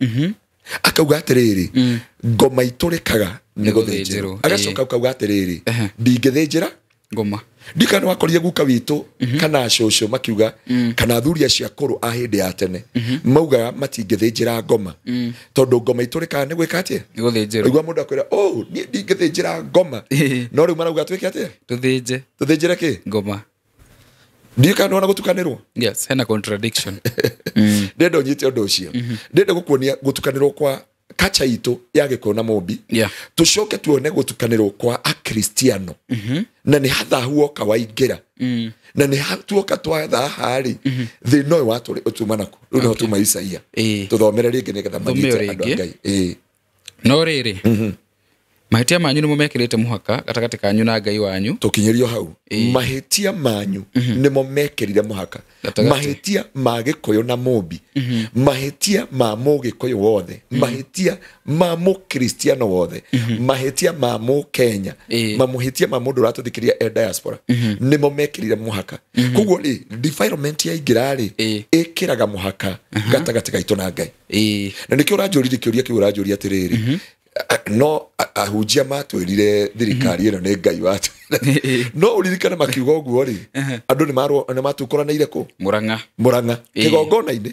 Akauga atĩrĩrĩ, ngoma itũrĩkaga nĩ gũthĩnjĩrwo. Agacoka akauga atĩrĩrĩ, ndingĩthĩnjĩra ngoma. Ndikana wakorire guka witũ kana cũcũ makiuga, kana athuri acio akũrũ a hĩndĩ ya tene maugaga matingĩthĩnjĩra ngoma, tondũ ngoma itũrĩkaga nĩ gwĩka atĩa? Nĩ gũthĩnjĩrwo. Igua mũndũ akwĩra, oh, niĩ ndingĩthĩnjĩra ngoma. No rĩu marauga twĩke atĩa? Tũthĩnje. Tũthĩnjĩre kĩ? Ngoma. Ndiũĩ nĩwona gũtukanĩrwo? Yes, hena contradiction. Ndĩrenda ũnyite ũndũ ũcio. Ndĩrenda gũkuonia gũtukanĩrwo kwa kacha itũ ya Gĩkũyũ na Mũmbi. Tũcoke tuone gũtukanĩrwo kwa Akristiano. Na nĩ hathahu woka waingĩra. Na nĩ tuoka twathaha rĩ, thĩna ũyũ watũrĩ ũtuma naku. Rĩu nĩho tuma Isaia. Tũthomere rĩngĩ nĩgetha manyite andũ a Ngai. No rĩrĩ, mahĩtia manyu nĩmo mekĩrĩte mũhaka gatagatĩ kanyu na Ngai wanyu. Tũkinyĩrio hau. Mahĩtia manyu nĩmo mekĩrire mũhaka. Mahĩtia ma Gĩkũyũ na Mũmbi, mahĩtia ma Mũgĩkũyũ wothe, mahĩtia ma Mũkristiano wothe, mahĩtia ma Mũkenya, mahĩtia ma mũndũ ũratũthikĩrĩria e diaspora, nĩmo mekĩrire mũhaka. Koguo rĩ, defilement yaingĩra rĩ, ĩkĩraga mũhaka gatagatĩ gaitũ na Ngai. Na nĩkĩo ũranjũririe kĩũria kĩu ũranjũria atĩrĩrĩ, no ahunjia matwĩrire thirikari ĩno nĩ Ngai watwĩra. No ũririkane makiuga ũguo rĩ, andũ nĩ matukũranĩire kũ? Mũrang'a. Mũrang'a. Kĩgongona-inĩ.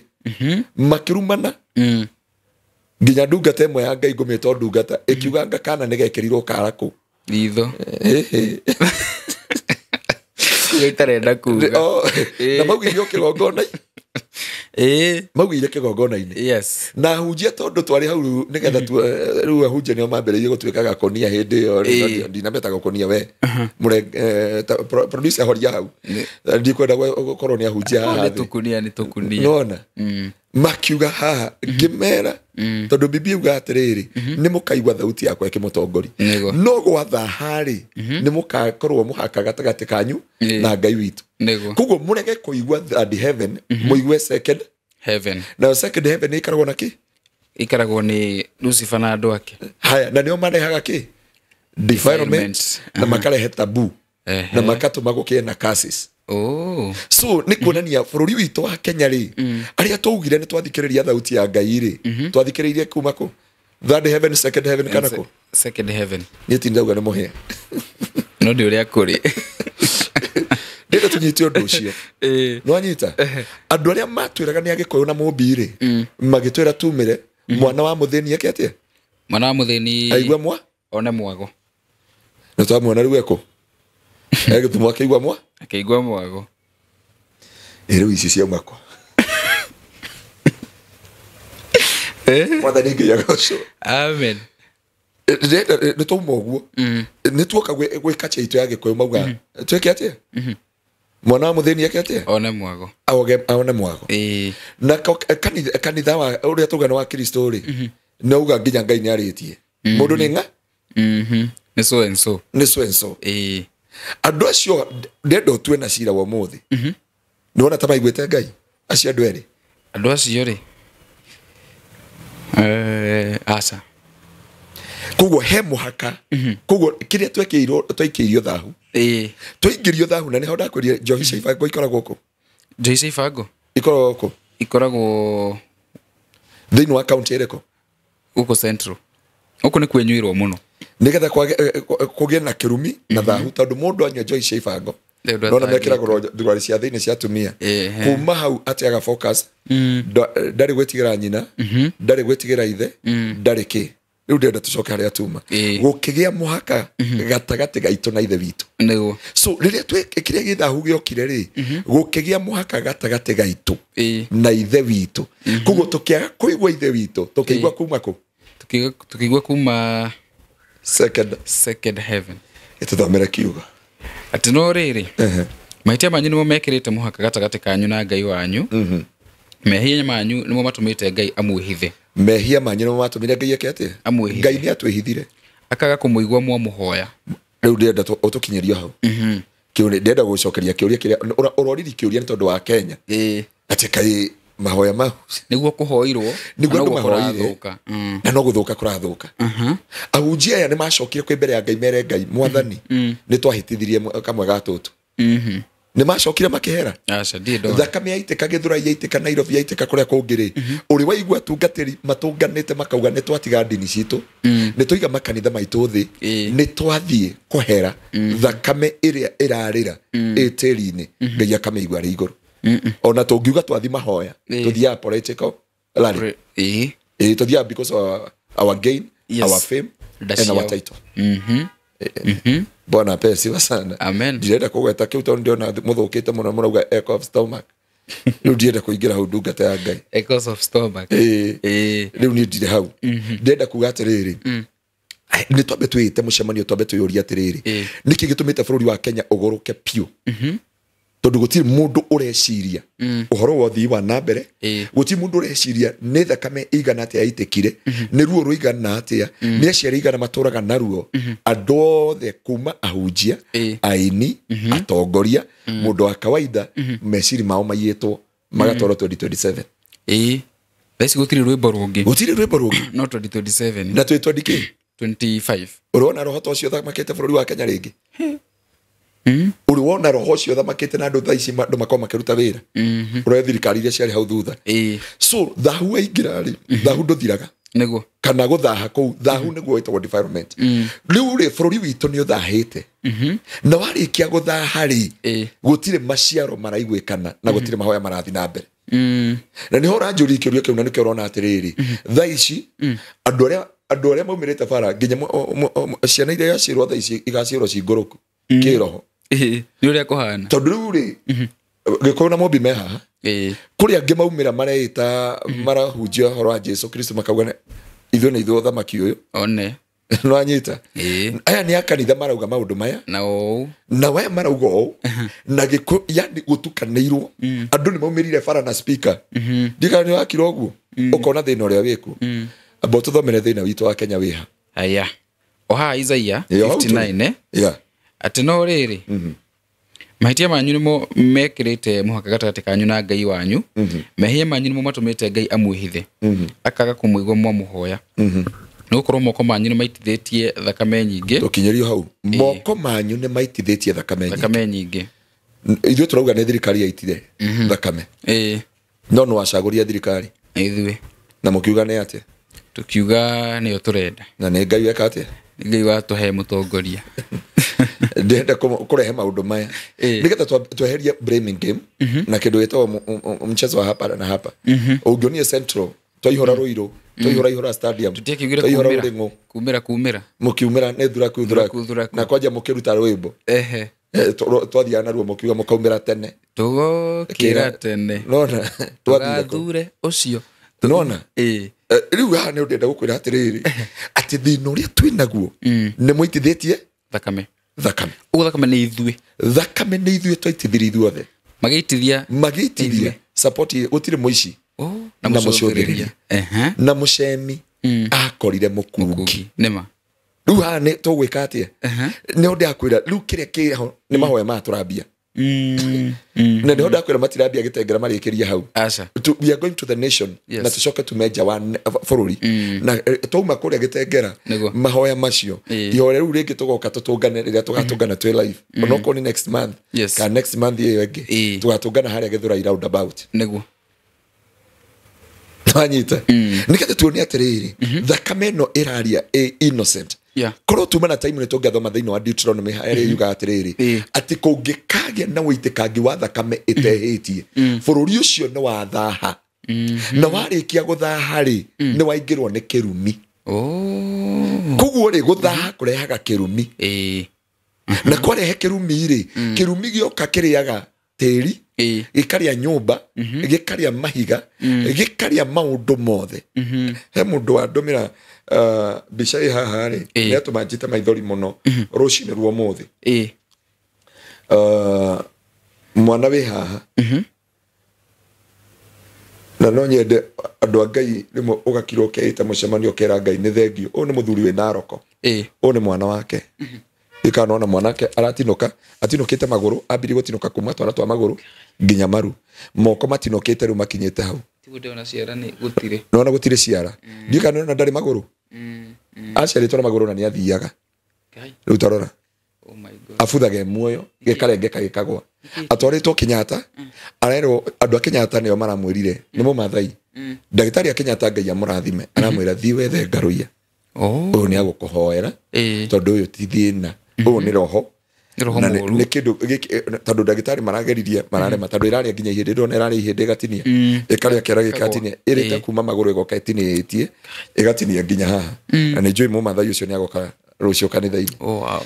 Makĩrumana. Nginya ndungata ĩmwe ya Ngai ngũmĩta ndungata ĩkiuga anga kana nĩ gekĩrirwo kara kũ? Ritho. Itarenda kuga. Na maugire kĩgongona. Maugire kĩgongona-inĩ. Yes. Na ahunjia tondũ twarĩ hau nĩgetha rĩu ahunjia nĩo mambĩrĩirie gũtuĩka gakonia hĩndĩ ĩyo, ndinameta gakonia we. Producer horia hau. Ndikwenda gũkorwo nĩ ahunjia haha. Nĩ tũkunia, nĩ tũkunia. Nĩwona? Makiuga haha ngĩmera, tondũ Bibilia yuga atĩrĩrĩ, nĩ mũkaigua thauti yakwa ĩkĩmũtongoria. No gwathaha rĩ, nĩ mũkakorwo mũhaka gatagatĩ kanyu na Ngai witũ. Koguo mũrege kũigua third heaven, mũigue second heaven. Na second heaven ĩikaragwo na kĩ? Ĩikaragwo nĩ Lucifer na andũ ake. Haya, na nĩo marehaga kĩ? Defilement, na makarehe taboo, na makatũma gũkĩe na curses. So nĩ kuonania bũrũri witũ wa Kenya rĩ, arĩa twaugire nĩ twathikĩrĩria thauti ya Ngai rĩ, twathikĩrĩirie kuma kũ? Third heaven, second heaven kana kũ? Second heaven. Niĩ ti ndauga nĩ mũhĩa. No ndĩ ũrĩa kũrĩ. Ndĩrenda tũnyite ũndũ ũcio. Nĩwanyita? Andũ arĩa matwĩraga nĩ Agĩkũyũ na Mũmbi rĩ, magĩtwĩra tumĩre mwana wa mũthĩni eke atĩa? Mwana wa mũthĩni aigue mwa? One mwago. Na twamuona rĩu ekũ? Egĩtũmwo akĩigua mwa? Akĩigua mwago. Rĩu ici ciauma kũ? Mwathani Ngai agocwo. Amen. Nĩ twauma ũguo. Nĩ tuoka gwĩ kacha itũ ya Gĩkũyũ mauga twĩke atĩa? Mwana wa mũthĩni eke atĩa? One mwago. Aone mwago. Na kanitha wa ũrĩa tauga nĩ wa Kristo rĩ, nĩ auga nginya Ngai nĩ arĩtie. Mũndũ nĩ ng'a? Nĩ so and so. Nĩ so and so. Andũ acio ndĩrenda ũtue na cira wa ũmũthĩ. Nĩwona ta maiguĩte Ngai? Acio andũ erĩ. Andũ acio rĩ, aca. Koguo he mũhaka. Koguo kĩrĩa twekĩirwo thahu. Twaingĩrio thahu na nĩho ndakwĩrire njohi cia ibango ikoragwo kũ? Njohi cia ibango? Ikoragwo kũ? Ikoragwo thĩinĩ wa kaunti ĩrĩkũ? Gũkũ Central. Gũkũ nĩ kwenyuirwo mũno. Nĩgetha kũgĩe na kĩrumi na thahu, tondũ mũndũ anyua njohi cia ibango nona mekĩragwo thurwari cia thĩinĩ cia atumia. Kuma hau ateaga focus, ndarĩ gwĩtigĩra nyina, ndarĩ gwĩtigĩra ithe, ndarĩ kĩ. Rĩu ndĩrenda tũcoke harĩa tuma. Gũkĩgĩa mũhaka gatagatĩ gaitũ na ithe witũ. So rĩrĩa kĩrĩa gĩthahu gĩokire rĩ, gũkĩgĩa mũhaka gatagatĩ gaitũ na ithe witũ. Koguo tũkĩaga kũigua ithe witũ, tũkĩigua kuma kũ? Tũkĩigua kuma Second Second heaven. Ĩtũthomere kiugo. Atĩ no rĩrĩ, mahĩtia manyu nĩmo mekĩrĩte mũhaka gatagatĩ kanyu na Ngai wanyu, mehia manyu nĩmo matũmĩte Ngai amwĩhithe. Mehia manyu nĩmo matũmire Ngai eke atĩa? Amwĩhithe. Ngai nĩ atwĩhithire. Akaga kũmũigua mwamũhoya. Rĩu ndĩrenda ũtũkinyĩrio hau. Kĩũria ndĩrenda gũcokeria kĩũria kĩrĩa ũroriri kĩũria nĩ tondũ wa Kenya, atĩ kaĩ mahoya mau Nĩguo kũhoirwo nĩguo na andũ noguo mahoire kũrathũka. Na no gũthũka kũrathũka. Ahunjia aya nĩ macokire kwĩ mbere ya Ngai mere Ngai, mwathani, nĩ twahĩtithirie kamwe ga tũtũ. Nĩ macokire makĩhera. Aca, ndirĩ ndona. Thakame yaitĩka Gĩthũrai, yaitĩka Nairobi, yaitĩka kũrĩa kũngĩ rĩ, ũrĩ waigua atungatĩri matũnganĩte makauga nĩ twatiga ndini citũ, nĩ twaiga makanitha maitũ thĩ, nĩ twathiĩ kũhera thakame ĩrĩa ĩrarĩra ĩ tĩri-inĩ? Ngai akamĩigua arĩ igũrũ. Ona tũngiuga twathi mahoya, tũthiaga political rally. Tũthiaga because of our gain, our fame Nda and our ciao. title. Bwana apewe sifa sana. Amen. Ndirenda kũgweta kĩu tondũ ndĩrona mũthũkĩte mũno, mũrauga echo of stomach. Rĩu ndirenda kũingĩra hau, ndungata ya Ngai. Echoes of stomach. Rĩu niĩ ndirĩ hau. Ndĩrenda kuga atĩrĩrĩ, nĩ twambe twĩĩte mũcemanio, twambe twĩyũrie atĩrĩrĩ, nĩkĩ gĩtũmĩte bũrũri wa Kenya ũgũrũke piũ? Tondũ gũtirĩ mũndũ ũreciria ũhoro wa ũthii wa na mbere. Gũtirĩ mũndũ ũreciria nĩ thakame ĩigana atĩa yaitĩkire, nĩ ruo rũigana atĩa, nĩ aciari aigana matũraga na ruo. Andũ othe kuma ahunjia, aini, atongoria, mũndũ wa kawaida, meciri mao maiyĩtwo magatwarwo 2027. Thaa ici gũtirĩ rwĩmbo rũngĩ. Gũtirĩ rwĩmbo rũngĩ. No 2027. Na twĩ 20K. 25. Ũrona roho ta ũcio ũthamakĩte bũrũri wa Kenya rĩngĩ? Ũrĩ wona roho ũcio ũthamakĩte na andũ thaa ici andũ makorwo makĩruta wĩra? Ũrore thirikari iria ciarĩ hau thutha. So thahu waingĩra rĩ, thahu ndũthiraga. Kana gũthaha kũu, thahu nĩguo wĩtagwo defilement. Rĩu rĩ, bũrũri witũ nĩ ũthahĩte, na warĩkia gũthaha rĩ, gũtirĩ maciaro maraiguĩkana na gũtirĩ mahoya marathiĩ na mbere. Na nĩho ũranjũria kĩũria kĩu, na nĩkĩo ũrona atĩrĩrĩ, thaa ici andũ arĩa maumĩrĩte bara, nginya ciana iria igaciarwo thaa ici igaciarwo ci ngũrũku kĩroho. Nĩ ũrĩa kũhana. Tondũ rĩu rĩ, Gĩkũyũ na Mũmbi me haha, kũrĩ angĩ maumĩra mareĩta marahunjia ũhoro wa Jesu Kristo, makauga ithuĩ nĩ ithuĩ ũthamaki ũyũ. One. Nĩwanyita? Aya nĩ a kanitha marauga maũndũ maya. Na ũũ. Na waya marauga ũũ na gĩkũ, yani gũtukanĩirwo. Andũ nĩ maumĩrire bara na speaker, ndikana nĩ wakira ũguo ũkona thĩna ũrĩa wĩkuo. Amba ũtũthomere thĩna witũ wa Kenya wĩha. Haya, o haha Isaia Ĩyo, hau tũrĩ. 59, eh? Atĩ no rĩrĩ, mahĩtia manyu nĩmo mekĩrĩte mũhaka gatagatĩ kanyu na Ngai wanyu, mehia manyu nĩmo matũmĩte Ngai amwĩhithe, akaga kũmũigua mwamũhoya, nĩ gũkorwo moko manyu nĩ maitithĩtie thakame nyingĩ. Tũkinyĩrio hau, moko manyu nĩ maitithĩtie thakame nyingĩ. Thakame nyingĩ. Ithuĩ tũrauga nĩ thirikari yaitire thakame, no nĩ wacagũria thirikari. Nĩ ithuĩ. Na mũkiuga nĩ atĩa? Tukiuga nĩyo tũrenda. Na nĩ Ngai weka atĩa? Nĩ Ngai watũhe mũtongoria. Ndĩrenda kũrehe maũndũ maya nĩgetha tweherie blaming game na kĩndũ gĩtagwo mchezo wa hapa na hapa. Ũngĩonie Central twaihũra Rũirũ, twaihũra Ihũra Stadium, Tũtiakiugire twaihũra kumĩra Ũrĩng'ũ. Kumĩra kumĩra. Mũkiumĩra nĩ thuraku thuraku. Thuraku, thuraku. Na kwanja mũkĩruta rwĩmbo. Twathiaga naruo mũkiuga mũkaumĩra tene. Tũgokĩra tene. Nona twathire kũ? Tũgathure ũcio. Nona. Rĩu haha nĩ ndĩrenda gũkwĩra atĩrĩrĩ, atĩ thĩna ũrĩa twĩ naguo nĩ mũitithĩtie thakame. Thakame. Ũguo thakame nĩ ithuĩ. Thakame nĩ ithuĩ twaitithirie ithuothe. Magĩitithia. Magĩitithia Ithuĩ. support gũtirĩ mũici Oh, na mũcũthĩrĩria. Na mũcemi akorire mũkungi. Mũkungi nĩma. Rĩu haha nĩ tũgwĩka atĩa? Nĩho ndĩrakwĩra rĩu kĩrĩa kĩho nĩ mahoya maya tũrambia, na nĩho ndakwĩra matirambia gĩtengera marĩkĩrie hau. Aca. We are going to the nation na tucoke tume nja wa bũrũri, na twauma kũrĩa gĩtengera, mahoya macio, ihoya rĩu rĩngĩ tũgoka tũtũngane rĩrĩa tũgatũngana twĩ live, onokorwo nĩ next month kana next month ĩyo ĩngĩ, tũgatũngana harĩa Gĩthũrai roundabout. Wanyita? Nĩgetha tuone atĩrĩrĩ, thakame ĩno ĩraria ĩ innocent. Korwo tuma na time nĩ tũngĩathoma thĩinĩ wa Deuteronomy harĩa yugaga atĩrĩrĩ, atĩ kũngĩkagĩa na ũitĩkangi wa thakame ĩtehĩtie, bũrũri ũcio nĩ wathaha, na warĩkia gũthaha rĩ, nĩ waingĩrwo nĩ kĩrumi. Koguo rĩ, gũthaha kũrehaga kĩrumi. Na kwarehe kĩrumi rĩ, kĩrumi gĩoka kĩrĩaga tĩri. Gĩkarĩa nyũmba, gĩkarĩa mahiga, gĩkarĩa maũndũ mothe. He mũndũ wandũmĩra mbica ĩ haha rĩ, nĩ atũma njite maithori mũno rũcinĩ rwa ũmũthĩ. Mwana wĩ haha na no nyende andũ a Ngai rĩmwe ũgakira ũkeĩta mũcemanio ũkera Ngai nĩ thengio. Ũyũ nĩ mũthuri wĩ Naroko, ũyũ nĩ mwana wake. Ikanona mwanake aratinũka, atinũkĩte magũrũ, ambirie gũtinũka kuma twana twa magũrũ nginya maru, moko matinũkĩte rĩu makinyĩte hau. Nona gũtirĩ ciara. Ndiũ kana nona ndarĩ magũrũ. Aciarĩtwo na magũrũ na nĩ athiaga. Rĩu tarora. Abuthaga muoyo, gĩkarengeka gĩkagwa. Atwarĩtwo Kenyatta, arerwo andũ a Kenyatta nĩo maramwĩrire nĩ mũmathai. Ndagĩtarĩ a Kenyatta Ngai amũrathime, aramwĩra thiĩ wethe ngarũiya. Ũyũ nĩ agũkũhoera tondũ ũyũ ti thĩna, ũyũ nĩ roho. Nĩ kĩndũ tondũ ndagĩtarĩ marageririe mararema tondũ ĩrarĩa nginya ihĩndĩ, ndĩrona ĩrarĩa ihĩndĩ ĩgatinia, ĩkarĩa kĩara gĩgatinia, ĩrĩte kuma magũrũ ĩgoka ĩtinĩtie ĩgatinia nginya haha. Na nĩ njũĩ mũmathai ũcio nĩ agoka rũciũ kanitha-inĩ.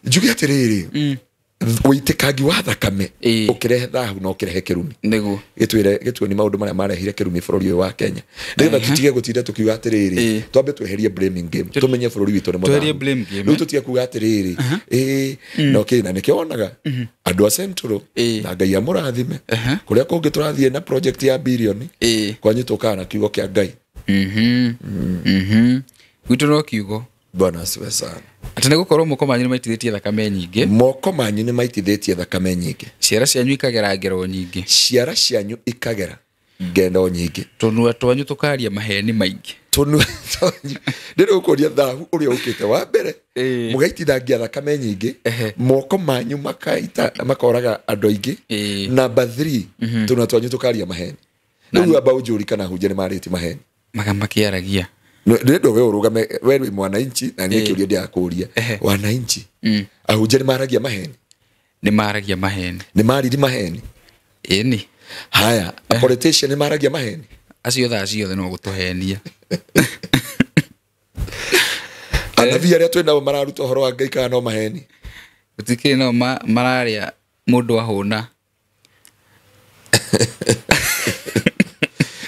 Njuge atĩrĩrĩ, ũitĩkangi wa thakame ũkĩrehe thahu na ũkĩrehe kĩrumi. Nĩguo gĩtwĩre gĩtuoni maũndũ marĩa marehire kĩrumi bũrũri ũyũ wa Kenya, nĩgetha tũtige gũtinda tũkiuga atĩrĩrĩ, twambe tweherie blaming game, tũmenye bũrũri witũ nĩ mũthahu. Rĩu tũtige kuga atĩrĩrĩ na okay, na nĩkĩo wonaga andũ a Central na Ngai amũrathime, kũrĩa kũngĩ tũrathiĩ na project ya bilioni, kwanyu tũkaga na kiugo kĩa Ngai. Gwitũ no kiugo. Bwana asifiwe sana. Atĩ nĩ gũkorwo moko manyu nĩ maitithĩtie thakame nyingĩ. Moko manyu nĩ maitithĩtie thakame nyingĩ. Ciara cianyu ikagera ngero nyingĩ. Ciara cianyu ikagera ngero nyingĩ. Tũnua twanyu tũkaria maheni maingĩ. Tũnua twanyu. Ndĩrĩ gũkũria thahu ũrĩa ũkĩte wa mbere. Mũgaitithangia thakame nyingĩ. Moko manyu makaita makoraga andũ aingĩ. Number 3, tũnua twanyu tũkaria maheni. Rĩu amba ũnjũri kana hunja nĩ marĩtie maheni. Makĩaragia. Ndĩrenda we ũrũgame, we wĩ mwananchi na niĩ kĩũria ndĩrakũria. Wananchi ahunjia nĩ maragia maheni? Nĩ maragia maheni. Nĩ mariri maheni? Ĩni. Haya, a politician nĩ maragia maheni? Acio thaa ciothe no gũtũhenia. Anabii arĩa twĩ nao mararuta ũhoro wa Ngai kana no maheni? Gũtikĩrĩ nao mararĩa mũndũ ahũna.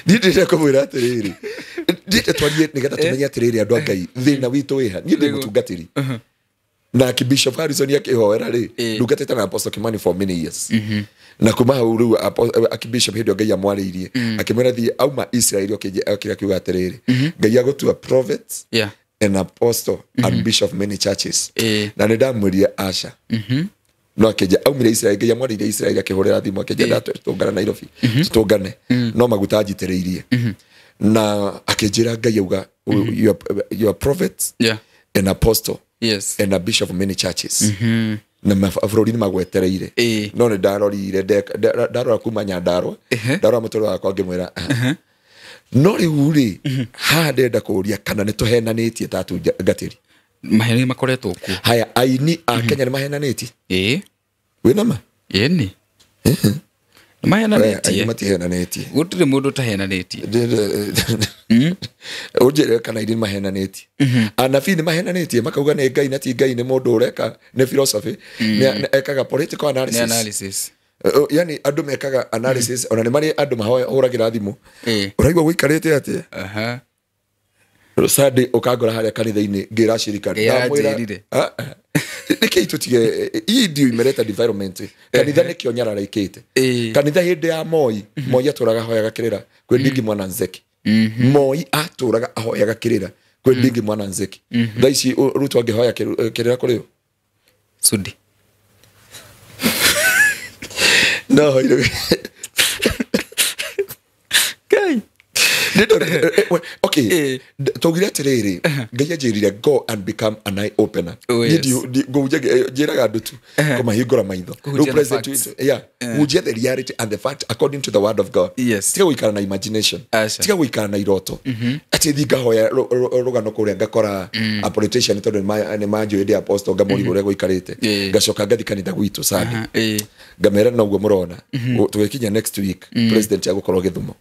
Niĩ ndĩrenda kũmwĩra atĩrĩrĩ, ndĩrenda twarie nĩgetha tũmenye atĩrĩrĩ andũ a Ngai thĩna witũ wĩha. Niĩ ndĩ mũtungatĩri na Bishop Harrison akĩhoera rĩ, ndungatĩte na Apostle Kimani for many years. Na kuma hau rĩu Archbishop hĩndĩ ĩyo Ngai amwarĩirie akĩmwĩra thiĩ auma Israeli okĩra akiuga atĩrĩrĩ, Ngai agũtua prophet and apostle and bishop many churches. Na nĩ ndamwĩrire aca. No akĩnja aumire Israeli, Ngai amwarĩirie Israeli akĩhũrĩra thimũ akĩnja ndatũngana Nairobi tũtũngane, no maguta anjitĩrĩirie. Na akĩnjĩra Ngai auga you are prophet and apostle and a bishop of many churches. Na mabũrũri nĩ magwetereire. No nĩ ndarorire, ndarora kuma Nyandarua, ndarora mũtũrĩre wakwa ngĩmwĩra no rĩu rĩ, haha ndĩrenda kũũria kana nĩ tũhenanĩtie ta atungatĩri. Maheni makoretwo kuo. Haya, aini a Kenya nĩ mahenanĩtie? Wĩna ma? Ĩni. Nĩ mahenanĩtie. Aini matihenanĩtie. Gũtirĩ mũndũ ũtahenanĩtie. Ũnjĩre kana aini nĩ mahenanĩtie. Anabii nĩ mahenanĩtie, makauga nĩ Ngai na ti Ngai, nĩ mũndũ ũreka, nĩ philosophy, nĩ ekaga political analysis. Nĩ analysis. Yani andũ mekaga analysis, ona nĩ marĩ andũ mahũragĩra thimũ. Ũraigua gũikarĩte atĩa? Sunday ũkangora harĩa kanitha-inĩ ngĩra shirika. Ndamwĩra, nĩkĩĩ tũtige hii ndio imeleta development. Kanitha nĩkĩo nyararaikĩte. Kanitha hĩndĩ ya Moi, Moi atũraga ahoyaga kĩrĩra kwĩ Ndingi Mwana Nzeki. Moi atũraga ahoyaga kĩrĩra kwĩ Ndingi Mwana Nzeki. Thaa ici Ruto angĩhoya kĩrĩra kũrĩ ũ? Sudi. No, Ngai. Okay, tũugire atĩrĩrĩ, Ngai anjĩrire go and become an eye opener. Njĩraga andũ tu kũmahingũra maitho. Rĩu president witũ, yeah, hunjia the reality and the fact according to the word of God. Tiga gũikara na imagination. Tiga gũikara na iroto. Atĩ thiĩ ngahoya rũgano kũrĩa ngakora a politician tondũ nĩ manjũĩ ndĩ apostle, ngamũria ũrĩa gũikarĩte. Ngacoka ngathiĩ kanitha gwitũ Sunday. Ngamera noguo mũrona. Tũgĩkinya next week president agũkorwo Gĩthumo.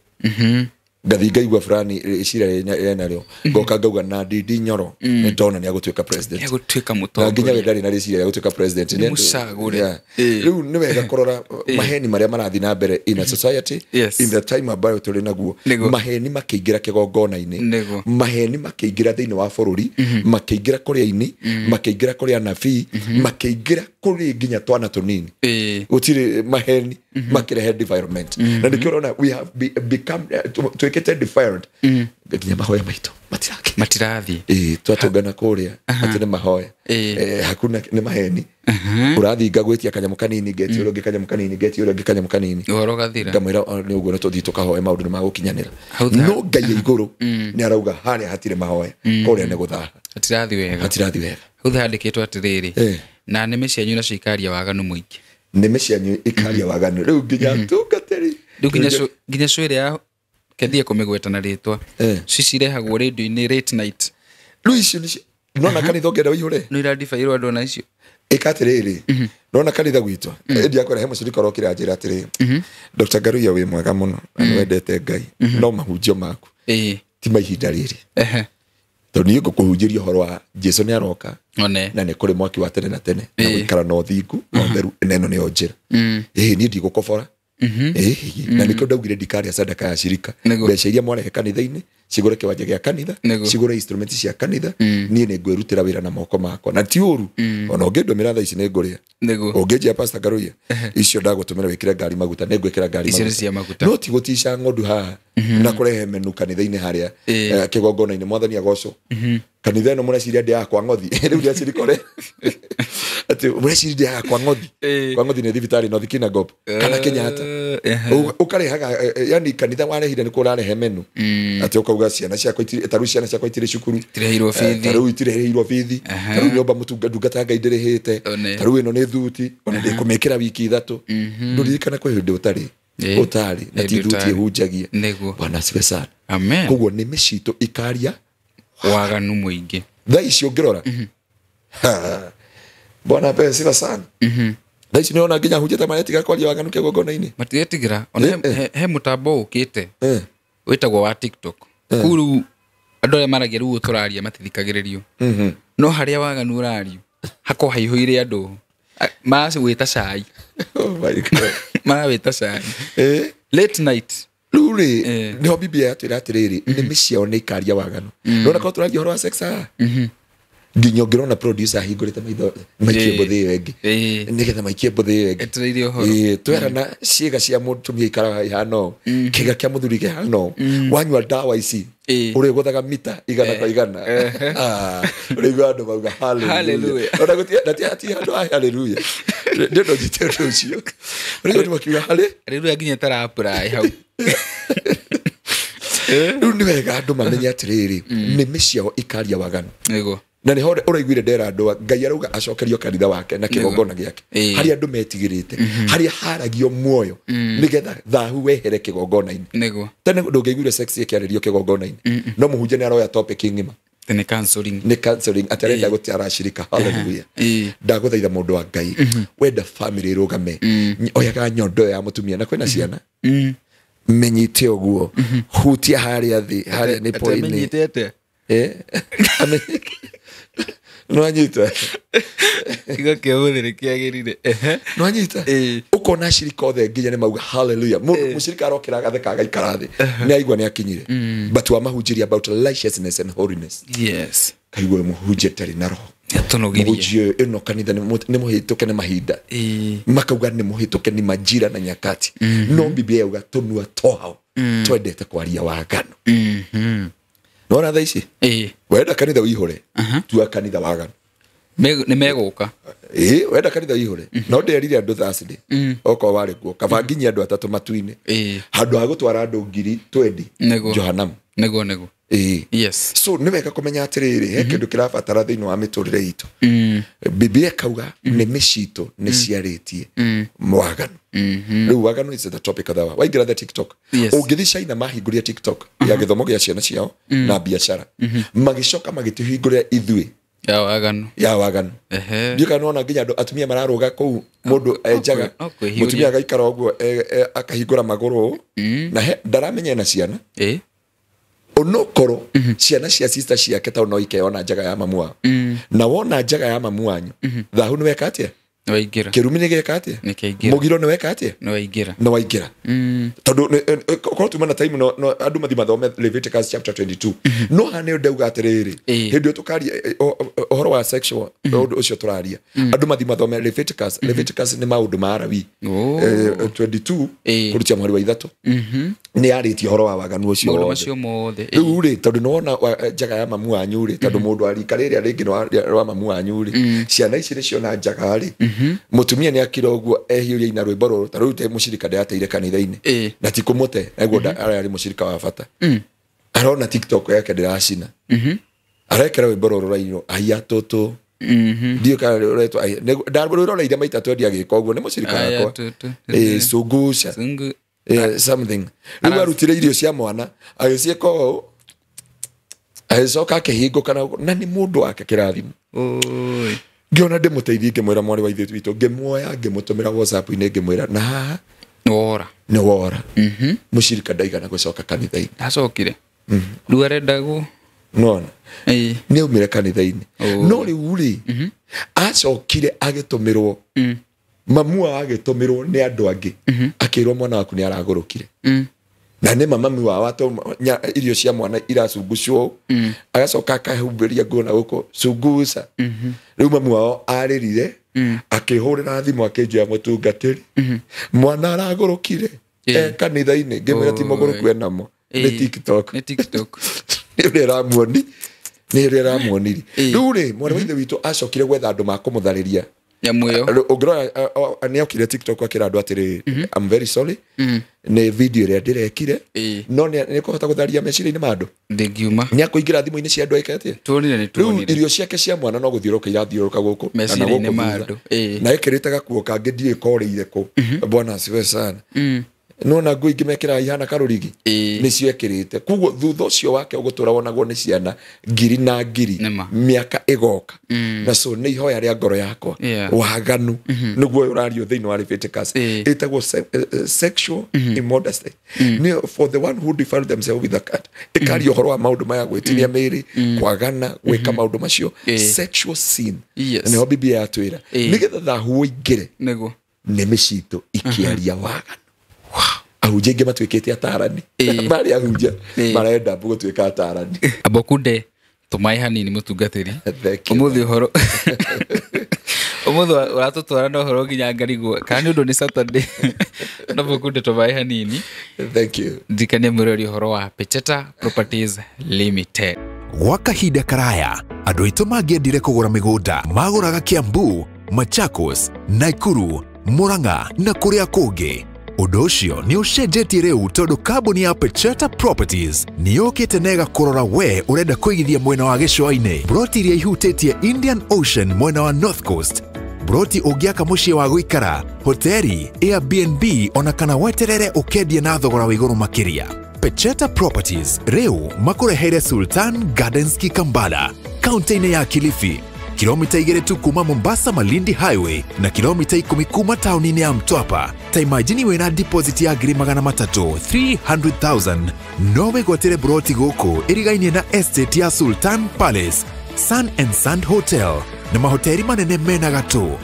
Ngathi ngaigua fulani icira rĩna rĩo, ngoka ngauga na Ndindi Nyoro nĩ ndona nĩ agũtuĩka president. Nĩegũtuĩka Na nginya we mũtongoria. Ndarĩ na rĩciria rĩa gũtuĩka president. Nĩ mũcagũre. Yeah. Rĩu nĩ wega kũrora maheni marĩa marathiĩ na mbere in a society, in the time ambayo tũrĩ naguo. Maheni makĩingĩra kĩgongona-inĩ, maheni makĩingĩra thĩinĩ wa bũrũri, makĩingĩra kũrĩ aini, makĩingĩra kũrĩ anabii, makĩingĩra kũrĩ nginya twana tũnini. Gũtirĩ maheni makĩrehe defilement, na nĩkĩo ũrona we have become twĩkĩte defiant nginya mahoya maitũ matirakinya. Matirathiĩ. Ĩĩ, twatũngana kũrĩa atĩ nĩ mahoya. Hakuna, nĩ maheni. Ũrathiĩ ngagwĩtia kanyamũ kanini, ngetia ũrĩa ũngĩ kanyamũ kanini, ngetia ũrĩa ũngĩ kanyamũ kanini. Ũhoro ũgathira. Ngamwĩra, "Oh, nĩ ũguo, nĩ tũthiĩ tũkahoe, maũndũ nĩ magũkinyanĩra." Hau tha- No Ngai ya igũrũ nĩ arauga harĩa hatirĩ mahoya, kũrĩa nĩ gũthaha. Hatirathiĩ wega. Hatirathiĩ wega. Hau handĩkĩtwo atĩrĩrĩ, na nĩmĩ cianyu nacio ikaria waganu mũingĩ. Nĩmĩ cianyu ikaria waganu, rĩu nginya tungatĩri. Rĩu nginya cũ ĩrĩa ya kethie kũmĩgweta na rĩtwa, cicirehagwo rĩndio-inĩ late night. Rĩu icio nĩcio nona kanitha ũngĩenda ũihũre. No irandibairwo andũ ona icio. Ĩka atĩrĩrĩ, nona kanitha gwitũ ĩndi yakwĩra he mũcirika ũrokire anjĩra atĩrĩrĩ, "Dr Ngaruiya, wĩ mwega mũno na nĩ wendete Ngai, no mahunjio maku ti ma ihinda rĩrĩ, tondũ niĩ ngũkũhunjĩria ũhoro wa Jesu nĩ aroka One. na nĩ kũrĩ mwaki wa tene na tene na gũikara na ũthingu na ũtheru, na ĩno nĩyo njĩra. Ĩĩ, niĩ ndigũkobora." Ĩĩ, na nĩkĩo ndaugire ndikarĩa sadaka ya cirika. Mbeca iria mwarehe kanitha-inĩ cigũre kĩwanja gĩa kanitha, cigũre instrument cia kanitha. Niĩ nĩ ngwĩrutĩra wĩra na moko makwa, na ti ũru ona ũngĩndũmĩra thaa ici nĩ ngũrĩa. Ũngĩnjia, "Pastor Ngaruiya, icio ndagũtũmĩra wĩkĩre ngari maguta," nĩ ngwĩkĩra ngari. Icio nĩ cia maguta. No ti gũtica ng'ondu haha na kũrehe menu kanitha-inĩ harĩa, kĩgongona-inĩ. Mwathani agocwo. Kanitha ĩno mũreciria ndĩaga kwa ng'othi? Rĩu rĩa atĩ mũreciria ndĩaga kwa ng'othi? Kwa ng'othi nĩ thibitarĩ North Kinangop kana Kenyatta. Ũkarehaga yani kanitha warehire nĩkuo ũrarehe menu, atĩ ũkauga ciana ciakwa tarĩu ciana ciakwa itirĩ cukuru. Itirĩhĩirwo bithi. Tarĩu itirĩhĩirwo bithi, tarĩu nyũmba mũtunga ndungata ya Ngai ndĩrĩhĩte. Tarĩu ĩno nĩ thuti, ona ndĩkũmĩkĩra wiki 3. Ndũririkana kwĩ hĩndĩ ũtarĩ ũtarĩ na ti Hĩndĩ thuti ũtarĩ. ĩhunjagia. Bwana asifiwe sana. Amen. Koguo nĩmĩ citũ ikaria waganu mũingĩ. Thaa ici ũngĩrora, ha, Bwana apewe sifa sana, thaa ici nĩona nginya hunjĩte maretiga kwaria waganu kĩgongona-inĩ. Matiretigĩra ona. He mũtambo ũkĩte wĩtagwo wa TikTok. Kũu rĩu andũ arĩa maragia rĩu tũraria matithikagĩrĩrio, no harĩa waganu ũrario hakorwo haihũire andũ. Marawĩta cai. Oh my God. Marawĩta cai late night. Rĩu rĩ, nĩho Biblia yatwĩra atĩrĩrĩ, nĩmĩ ciao nĩ ikaria waganu. Nona korwo tũraria ũhoro wa sex haha, nginya ũngĩrona producer ahingũrĩte maitho maikie mbũthĩ ĩyo ĩngĩ, nĩgetha maikie mbũthĩ ĩyo ĩngĩ. Etereire ũhoro. Ĩĩ, twerana ciĩga cia mũtumia ikaraga ihana ũũ, kĩga kĩa mũthuri kĩhana ũũ, wanyua ndawa ici ũrĩgũthaga mita 100 kwa 100. Ah, ũrĩigua andũ mauga hallelujah. Hallelujah. Ona gũtirĩ na ti handũ ha hallelujah, ndĩndũ njite ũndũ ũcio, ũrĩigua andũ makiuga hallelujah. Rĩu nginya tarapuraĩ hau. Rĩu nĩ wega andũ mamenye atĩrĩrĩ, nĩmĩ ciao ikaria waganu. Na nĩho ũraiguire ndera andũ Ngai arauga acokerio kanitha wake na kĩgongona gĩake, harĩa andũ metigĩrĩte, harĩa haragio muoyo nĩgetha thahu wehere kĩgongona-inĩ. Tene ndũngĩaiguire sex ĩkĩarĩrio kĩgongona-inĩ, no mũhunjia nĩ aroya topic ng'ima. Tene counseling. Nĩ counseling atĩ arenda gũtiara acirika. Hallelujah. Ndagũthaitha mũndũ wa Ngai, wenda family ĩrũgame, oyaga nyondo ĩyo ya mũtumia na kwĩna ciana, menyite ũguo, hutia harĩa thĩ, harĩa nĩ Atĩ po-inĩ. amenyite atĩa? Nĩwanyita? Kiugo kĩa ũmũthĩ nĩ kĩagĩrire. Nĩwanyita? Ũkona acirika othe nginya nĩ mauga hallelujah. Mũndũ mũcirika arokĩra agatheka agaikara thĩ, nĩ aigua nĩ akinyire, but wamahunjĩria about righteousness and holiness, kaigua mũhunjia ndarĩ na roho. Atũnogirie. Mũhunjia ũyũ, ĩno kanitha nĩ mũhĩtũke nĩ mahinda. Makauga nĩ mũhĩtũke nĩ majira na nyakati, no Biblia yauga tũnua twao twendete kwaria waganu. Nona thaa ici, wenda kanitha ũihũre, tua kanitha waganu. Nĩ megũka. Ĩĩ, wenda kanitha ũihũre, no nderire andũ Thursday okorwo warĩ kuo, kaba nginya andũ atatũ matu-inĩ handũ ha gũtwara andũ 20,000 Johanamu. Nĩguo nĩguo. Ĩĩ. So nĩ wega kũmenya atĩrĩrĩ, he kĩndũ kĩrabatara thĩinĩ wa mĩtũrĩre itũ. Biblia ĩkauga nĩmĩ citũ nĩ ciarĩtie waganu. Rĩu waganu is the topic of the hour. Waingĩra the TikTok, ũngĩthiĩ China, mahingũria TikTok ya gĩthomo gĩa ciana ciao na biacara, magĩcoka magĩtũhingũrĩra ithuĩ Ya waganu. Ya waganu. Ndiũ kana nĩwona nginya andũ atumia mararũga kũu, mũndũ enjaga, no kwĩhiũria. Mũtumia agaikara ũguo, akahingũra magũrũ ũũ, na he ndaramenya ena ciana. Onokorwo ciana cia sister ciake tau no ikeyona njaga ya mamu wao. Na wona njaga ya mamu wanyu, thahu nĩ weka atĩa? Nĩwaingĩra. Kĩrumi nĩ gĩeka atĩa? Nĩkĩaingĩra. Mũgiro nĩ weka atĩa? Nĩwaingĩra. Nĩ waingĩra. Tondũ korwo tuma na time no andũ mathi mathome Leviticus chapter 22. No haha nĩyo ndauga atĩrĩrĩ, hĩndĩ ĩyo tũkaria ũhoro wa sexual ũndũ ũcio tũraria, andũ mathi mathome Leviticus. Leviticus nĩ maũndũ ma Arawi 22 kũrutia mweri wa 3. Nĩ yarĩtie ũhoro wa waganu ũcio Maũndũ wothe. macio mothe. Rĩu rĩ, tondũ nĩwona njaga ya mamu wanyu rĩ, tondũ mũndũ wa rika rĩrĩa rĩngĩ nĩ wa mamu wanyu rĩ, ciana ici nĩciona njaga rĩ, mũtumia nĩ akira ũguo ehiũria ina rwĩmbo rũrũ, ta rĩu te mũcirika ndĩrateire kanitha-inĩ na ti kũmũte, naguo ararĩ mũcirika wa bata. Arona TikTok yake ndĩracina, arekera rwĩmbo rũrũ rũrainwo aiya tũtũ. Ndiũ kana rũretwo aiya. Ndarwĩroreire maita twendi agĩka ũguo, nĩ mũcirika wakwa. Sungusha. Something. Rĩu arutire irio cia mwana agĩciĩka ũũ, agĩcoka akĩhingũka na nĩ mũndũ wake kĩrathimo. Ngĩona ndĩmũteithie, ngĩmwĩra mwarĩ wa ithe witũ, ngĩmuoya ngĩmũtũmĩra WhatsApp-inĩ, ngĩmwĩra na haha nĩwora. Nĩwora. Mũcirika ndaigana gũcoka kanitha-inĩ. Ndacokire. Rĩu arenda Nona. Nĩ aumire kanitha-inĩ. No rĩu rĩ, acokire agĩtũmĩrwo, mamu wao agĩtũmĩrwo nĩ andũ angĩ, akĩrwo mwana waku nĩ aragũrũkire. Na nĩ mami wao irio cia mwana iracungucwo, agacoka akahumbĩria nguo na gũkũ cunguca. Rĩu mamu wao arĩrire, akĩhũrĩra thimũ akĩnjoya mũtungatĩri, mwana aragũrũkire e kanitha-inĩ. Ngĩmwĩra ti mũgũrũku enamo, nĩ TikTok. Nĩ TikTok. Nĩ ũrĩa ĩramuoni, nĩ ũrĩa ĩramuoniri. Rĩu rĩ, mwarĩ wa ithe witũ acokire gwetha andũ makũmũtharĩria. Nyamũ ĩyo. Ũngĩrora nĩ okire TikTok akĩra andũ atĩrĩ, I'm very sorry, nĩ video ĩrĩa ndĩrekire, no nĩ kũhota gũtharia meciria-inĩ ma andũ. Ndĩngiuma. Nĩ akũingĩra thimũ-inĩ cia andũ eke atĩa? Tuonire nĩ tuonire. Rĩu irio ciake cia mwana no gũthiũrũrũka irathiũrũrũka gũkũ meciria-inĩ ma andũ. Na ĩkĩrĩte gakuo kangĩ ndiũĩ korĩire kũ. Bwana asifiwe sana. Nona nguo ingĩ mekĩraga ihana karũrigi, nĩcio ekĩrĩte. Koguo thutha ũcio wake ũgũtũra wonagwo nĩ ciana ngiri na ngiri mĩaka ĩgoka. Na so nĩ ihoya rĩa ngoro yakwa, waganu nĩguo ũrario thĩinĩ wa Leviticus, ĩtagwo sexual immodesty. Nĩ for the one who defile themselves with the cat. Ĩkaria ũhoro wa maũndũ maya, gwĩtinia mĩĩrĩ, kwagana, gwĩka maũndũ macio, sexual sin. Nĩho Biblia yatwĩra nĩgetha thahu ũingĩre, nĩguo nĩmĩ citũ ikĩaria waganu. Ahunjia aingĩ matuĩkĩte atarani. Marĩ ahunjia marenda gũtuĩka atarani. Abokunde tũmaĩ hanini mũtungatĩri. Ũmũthĩ ũhoro ũmũthĩ ũratũtwara na ũhoro nginya ngarigwo kana nĩ ũndũ nĩ Saturday. No bokunde tũmaĩ hanini. Thank you. Ndirikanie mwĩrori ũhoro wa Pecheta Properties Limited. Gwa kahinda karaya andũ aitũ mangĩendire kũgũra mĩgũnda magũraga Kiambu, Machakos, Nakuru, Murang'a na kũrĩa kũngĩ. Ũndũ ũcio nĩ ũcenjetie rĩu tondũ kambuni ya Pecheta Properties nĩ yũkĩte na ĩgakũrora we ũrenda kũigithia mwena wa gĩcũa-inĩ, broti iria ihutĩtie Indian Ocean mwena wa North Coast, broti ũngĩaka mũciĩ wa gũikara, hoteli, Airbnb ona kana weterere ũkendie na thogora wa igũrũ makĩria. Pecheta Properties rĩu makũreheire Sultan Gardens Kikambala, kaunti-inĩ ya Kilifi, kilomita 2 tu kuma Mombasa Malindi Highway na kilomita 10 kuma tauni ya Mtwapa. Ta imagine wena deposit ya 300,000 300,000 no wĩgwatĩre broti gũkũ ĩrigainie na estate ya Sultan Palace, Sun and Sand Hotel na mahoteli manene mena gatũ.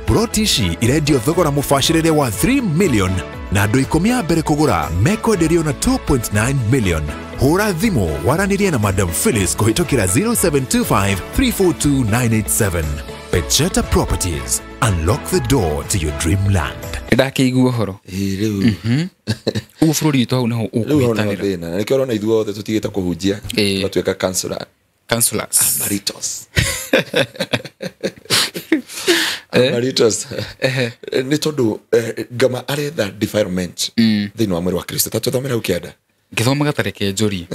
Broti ici irendio thogora mũbacĩrĩre wa 3 million na andũ 10 a mbere kũgũra mekwenderio na 2.9 million. Hũra thimũ waranĩrie na Madam Phyllis kũhĩtũkĩra 0725 342 987. Pecheta Properties, unlock the door to your dreamland. Ndakĩigua ũhoro. Rĩu. Ũguo bũrũri witũ hau nĩho ũkũhĩtanĩra. Rĩu hau nĩho thĩna. Nĩkĩo ũrona ithuothe tũtigĩte kũhunjia, tũgatuĩka counselor. Counselors. Amaritos. Amaritos. Nĩ tondũ ngama aretha defilement thĩinĩ wa mwĩrĩ wa Kristo. Ta tũthomere hau kĩanda. Ngĩthoma gatareke njũrie.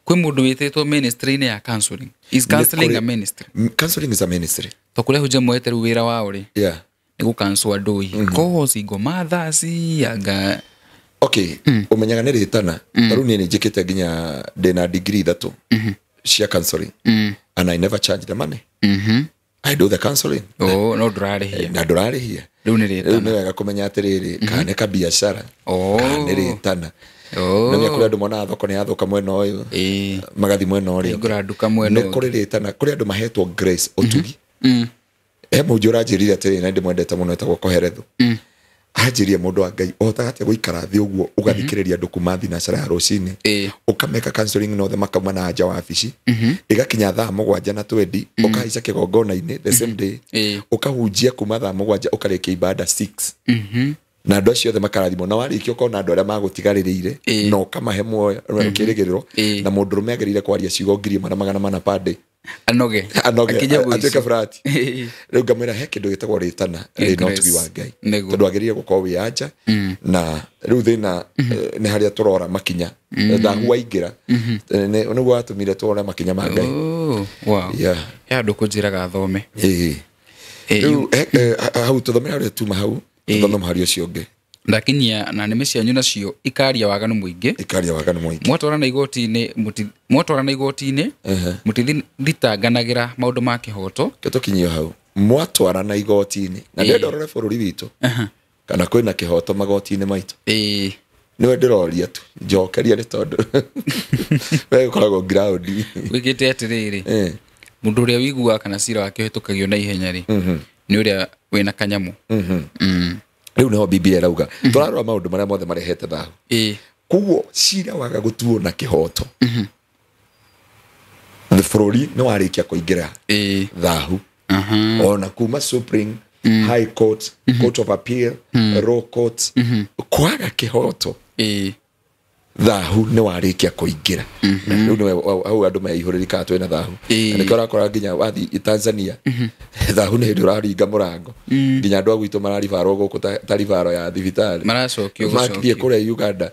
Kwĩ mũndũ wĩtĩtwo ministry-inĩ ya counseling. Is counseling a ministry? Counseling is a ministry. To kũrĩa hunjia moete rĩu wĩra wao rĩ. Yeah. Nĩ gũkanswo andũ ĩ. Ko single mothers anga. Okay, ũmenyaga nĩ rĩtana. Ta rĩu niĩ nĩ njĩkĩte nginya ndĩna degree 3 cia counseling. And I never charge the money. I do the counseling. Oh, no ndũrarĩhia. Na ndũrarĩhia. Rĩu nĩ rĩtana. Rĩu nĩ wega kũmenya atĩrĩrĩ, kana nĩ kabiacara, kana nĩ rĩtana. Nĩ kũrĩ andũ monaga thoko nĩ yathũka mwena ũyũ, magathi mwena ũrĩa ũngĩ. Hingũra nduka mwena Nĩ kũrĩ rĩtana, kũrĩ andũ mahetwo grace, ũtugi. He mũnjũ ũranjĩrire atĩrĩ, na ndĩmwendete mũno, etagwo Koheretho. Anjĩrire, mũndũ wa Ngai, ũhotaga atĩa gũikara thĩ ũguo ũgathikĩrĩria andũ kuma thinacara ya rũcinĩ, ũkameka counseling na othe makauma na nja wabici, ĩgakinya thaa 7:20 ũkahaica kĩgongona-inĩ the same day, ũkahunjia kuma thaa 7 ũkarĩkia ibada 6, na andũ acio othe makarathimwo, na warĩkia ũkona andũ arĩa magũtigarĩrĩire na ũkamahe muoyo, kĩrĩgĩrĩro. Na mũndũrũme agĩrĩire kwaria ciugo 1400 per day. Anoge. Anoge. Akinye mũico. Atuĩke flat. Rĩu ngamwĩra he kĩndũ gĩtagwo rĩtana rĩna ũtugi wa Ngai, tondũ agĩrĩire gũkorwo wĩ anja. Na rĩu thĩna nĩ harĩa tũrora makinya, thahu waingĩra, nĩguo watũmire tuone makinya ma Ngai. Oh, wow. Yeah. He andũ kũnjĩraga thome. Rĩu hau tũthomere harĩa tuma hau, tũthome mũhari ũcio ũngĩ. Ndakinyia na nĩmĩ cianyu nacio ikaria waganu mũingĩ. Ikaria waganu mũingĩ. Mwatwarana igoti-inĩ mũtithitanganagĩra maũndũ ma kĩhoto. Tũkinyio hau mwatwarana igoti-inĩ, na ndĩrenda ũrore bũrũri witũ kana kwĩna kĩhoto magoti-inĩ maitũ. Nĩwe ndĩroria tu, njokeria, nĩ tondũ we ũkoragwo ground. Wĩkĩte atĩrĩrĩ, mũndũ ũrĩa ũiguaga kana cira wake ũhĩtũkagio na ihenya rĩ, nĩ ũrĩa wĩna kanyamũ. Rĩu nĩho Biblia ĩrauga tũrarora maũndũ marĩa mothe marehete thahu. Koguo cira waga gũtuo na kĩhoto, bũrũri nĩ warĩkia kũingĩra thahu. Ona kuma Supreme, High Court, Court of Appeal, Law Court, kwaga kĩhoto, thahu nĩ warĩkia kũingĩra. Rĩu nĩwe hau andũ meihũrĩrĩkaga twĩna thahu. Na nĩkĩo ũrakora nginya wathiĩ Tanzania, thahu nĩ hĩndĩ ũraringa mũrango, nginya andũ a gwitũ mararibarwo gũkũ ta ribaro ya thibitarĩ, maracokio mathiĩ kũrĩa Uganda.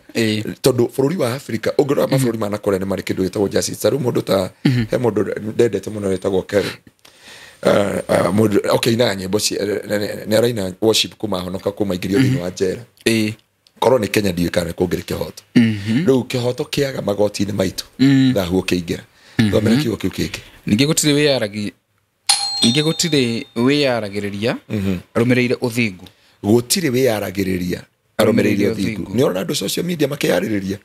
Tondũ bũrũri wa Afrika, ũngĩrora mabũrũri ma nakũrĩa nĩ marĩ kĩndũ gĩtagwo justice. Ta rĩu mũndũ ta he mũndũ ndendete mũno wĩtagwo Kerry. Mũndũ okay, inaga nyĩmbo nĩ araina worship kuma honoka kuma ingĩrio thĩinĩ wa njera. Korwo nĩ Kenya ndiũĩ kana kũngĩrĩ kĩhoto. Rĩu kĩhoto kĩaga magoti-inĩ maitũ, thahu ũkĩingĩra. Thomera kiugo kĩu kĩngĩ. Ningĩ gũtirĩ wĩyaragĩrĩria arũmĩrĩire ũthingu. Gũtirĩ wĩyaragĩrĩria arũmĩrĩire ũthingu. Nĩ ũrona andũ social media makĩyarĩrĩria,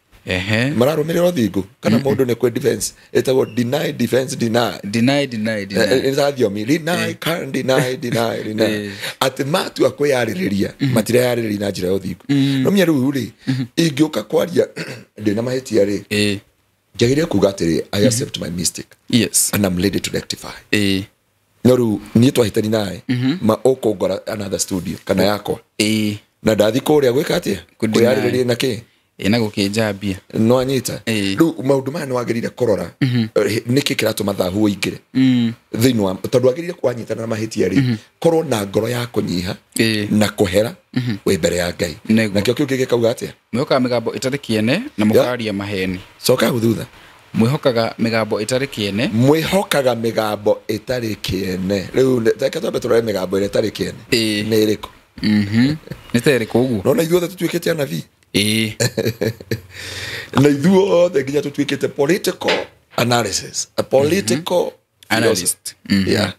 mararũmĩrĩra ũthingu, kana mũndũ nĩ kwĩ defense ĩtagwo deny, defense, deny. Deny, deny, deny. Nĩ ta thiomi, deny, can deny, deny, deny. Atĩ matua kwĩyarĩrĩria, matireyarĩrĩria na njĩra ya ũthingu. No menya rĩu rĩ, ingĩũka kwaria ndĩna mahĩtia rĩ, njagĩrĩire kuga atĩrĩ, I accept my mistake. Yes. And I'm ready to rectify. No rĩu niĩ twahĩtani nawe, ma ũkũngora another studio kana yakwa. Na ndathi kũrĩa gwĩka atĩa? Kwĩyarĩrĩria na kĩ? Ĩna gũkĩnja mbia. No anyita. Rĩu maũndũ maya nĩ wagĩrĩire kũrora nĩkĩ kĩratũma thahu ũingĩre thĩinĩ wa, tondũ wagĩrĩire kwanyitana na mahĩtia rĩ, korwo na ngoro ya kũnyiha na kũhera wĩ mbere ya Ngai. Nakĩo kĩu kĩngĩ kauga atĩa? Mwĩhokaga mĩgambo ĩtarĩ kĩene na mũkaria maheni. Coka hau thutha. Mwĩhokaga mĩgambo ĩtarĩ kĩene. Mwĩhokaga mĩgambo ĩtarĩ kĩene. Rĩu reke twambe tũrore mĩgambo ĩrĩa ĩtarĩ kĩene nĩ ĩrĩkũ. Nĩ ta ĩrĩkũ ũguo? Nona ithuothe tũtuĩkĩte anabii. Na ithuothe nginya tũtuĩkĩte political analysis, a political analyst. Yeah.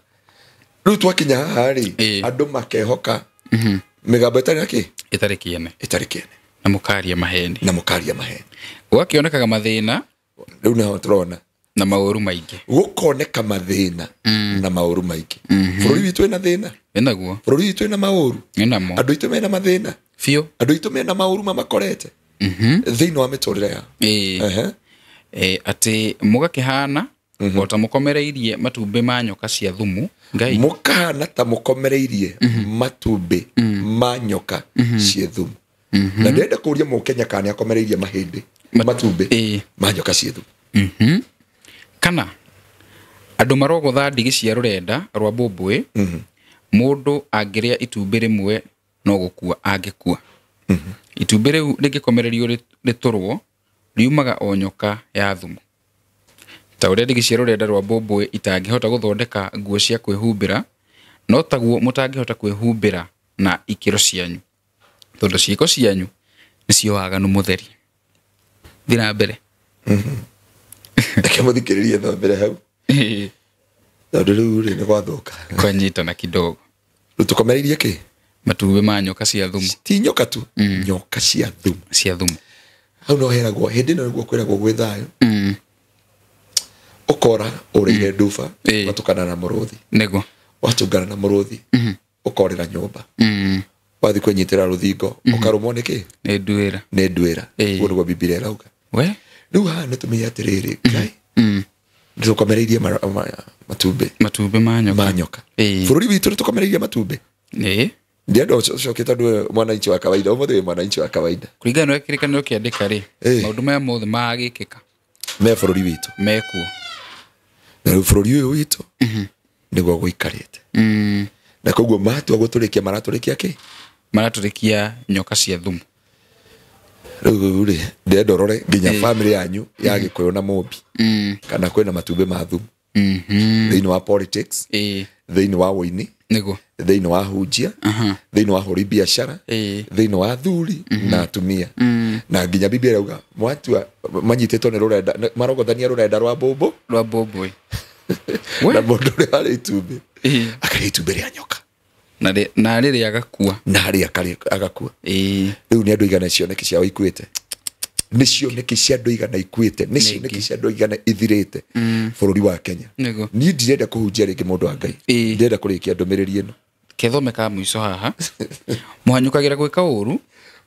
Rĩu twakinya haha rĩ, andũ makehoka mĩgambo ĩtarĩ na kĩ? Ĩtarĩ kĩene. Ĩtarĩ kĩene. Na mũkaria maheni. Na mũkaria maheni. Gũgakĩonekaga mathĩna. Rĩu nĩho tũrona. Na maũru maingĩ. Gũkoneka mathĩna na maũru maingĩ. Bũrũri witũ wĩna thĩna. Wĩnaguo. Bũrũri witũ wĩna maũru. Wĩnamo. Andũ aitũ mena mathĩna. Biũ. Andũ aitũ mena maũru mamakorete thĩinĩ wa mĩtũrĩre yao. Atĩ mũgakĩhana o ta mũkomereirie matumbĩ ma nyoka cia thumu. Ngai. Mũkahana ta mũkomereirie matumbĩ ma nyoka cia thumu. Na ndĩrenda kũũria mũkenya kana nĩ akomereirie mahĩndĩ matumbĩ ma nyoka cia thumu. Kana andũ marogotha ndigi cia rũrenda rwa mbũmbũĩ, mũndũ angĩrĩa itumbĩ rĩmwe no gũkua angĩkua. Itumbĩ rĩu rĩngĩkomererio rĩtũrwo riumaga o nyoka ya thumu. Ta ũrĩa ndigi cia rũrenda rwa mbũmbũĩ itangĩhota gũthondeka nguo cia kwĩhumbĩra, no taguo mũtangĩhota kwĩhumbĩra na ikĩro cianyu, tondũ ciĩko cianyu nĩcio waganu mũtheri. Thiĩ na mbere. Reke mũthikĩrĩrie thomere hau. Tondũ rĩu rĩ nĩ gwathũka. Kwanyitana kidogo. Rĩu tũkomereirie kĩ? Matumbĩ ma nyoka cia thumu. Ti nyoka tu, nyoka cia thumu. Cia thumu. Hau no heragwo hĩndĩ ĩno nĩguo kwĩragwo gwĩ thayũ. Ũkora ũrĩire nduba, ũgatukana na mũrũthi. Nĩguo. Watungana na mũrũthi, ũkorĩra nyũmba. Wathiĩ kwĩnyitĩra rũthingo, ũkarũmwo nĩ kĩ? Nĩ nduĩra. Nĩ nduĩra. Ũguo nĩguo Bibilia ĩrauga. We? Rĩu haha nĩ tũmenye atĩrĩrĩ, Ngai, nĩ tũkomereirie matumbĩ. Matumbĩ ma nyoka. Ma nyoka. Bũrũri witũ nĩ tũkomereirie matumbĩ. Ndienda ũcoke tondũ we mwananchi wa kawaida, ũmũthĩ wĩ mwananchi wa kawaida. Kũringana na ũrĩa kĩrĩkanĩro kĩandĩka rĩ, maũndũ maya mothe magĩkĩka. Me bũrũri witũ. Mekuo. Na rĩu bũrũri ũyũ witũ nĩguo gũikarĩte. Na koguo matua gũtũrĩkia maratũrĩkia kĩ? Maratũrĩkia nyoka cia thumu. Rĩu rĩ, ndĩrenda ũrore nginya family yanyu ya Gĩkũyũ na Mũmbi. Kana kwĩna matumbĩ ma thumu. Thĩinĩ wa politics, thĩinĩ wa wũini, Nĩguo. thĩinĩ wa hunjia, thĩinĩ wa hũri biacara, thĩinĩ wa athuri na atumia. Na nginya Bibilia ĩrauga mwatua manyitĩtwo nĩ rũrenda, marogothania rũrenda rwa mbũmbũ. Rwa mbũmbũ. Na mũndũ ũrĩa warĩ itumbĩ, akarĩa itumbĩ rĩa nyoka. Na rĩrĩa agakua. Na rĩrĩa agakua. Rĩu nĩ andũ igana cioneki ciao ikuĩte. Nĩ cioneki cia andũ igana ikuĩte. Nĩ cioneki cia andũ igana ithirĩte bũrũri wa Kenya. Niĩ ndirenda kũhunjia rĩngĩ mũndũ wa Ngai. Ndirenda kũrĩkia ndũmĩrĩri ĩno. Kethome ka mũico haha. Mũhanyũkagĩra gwĩka ũru.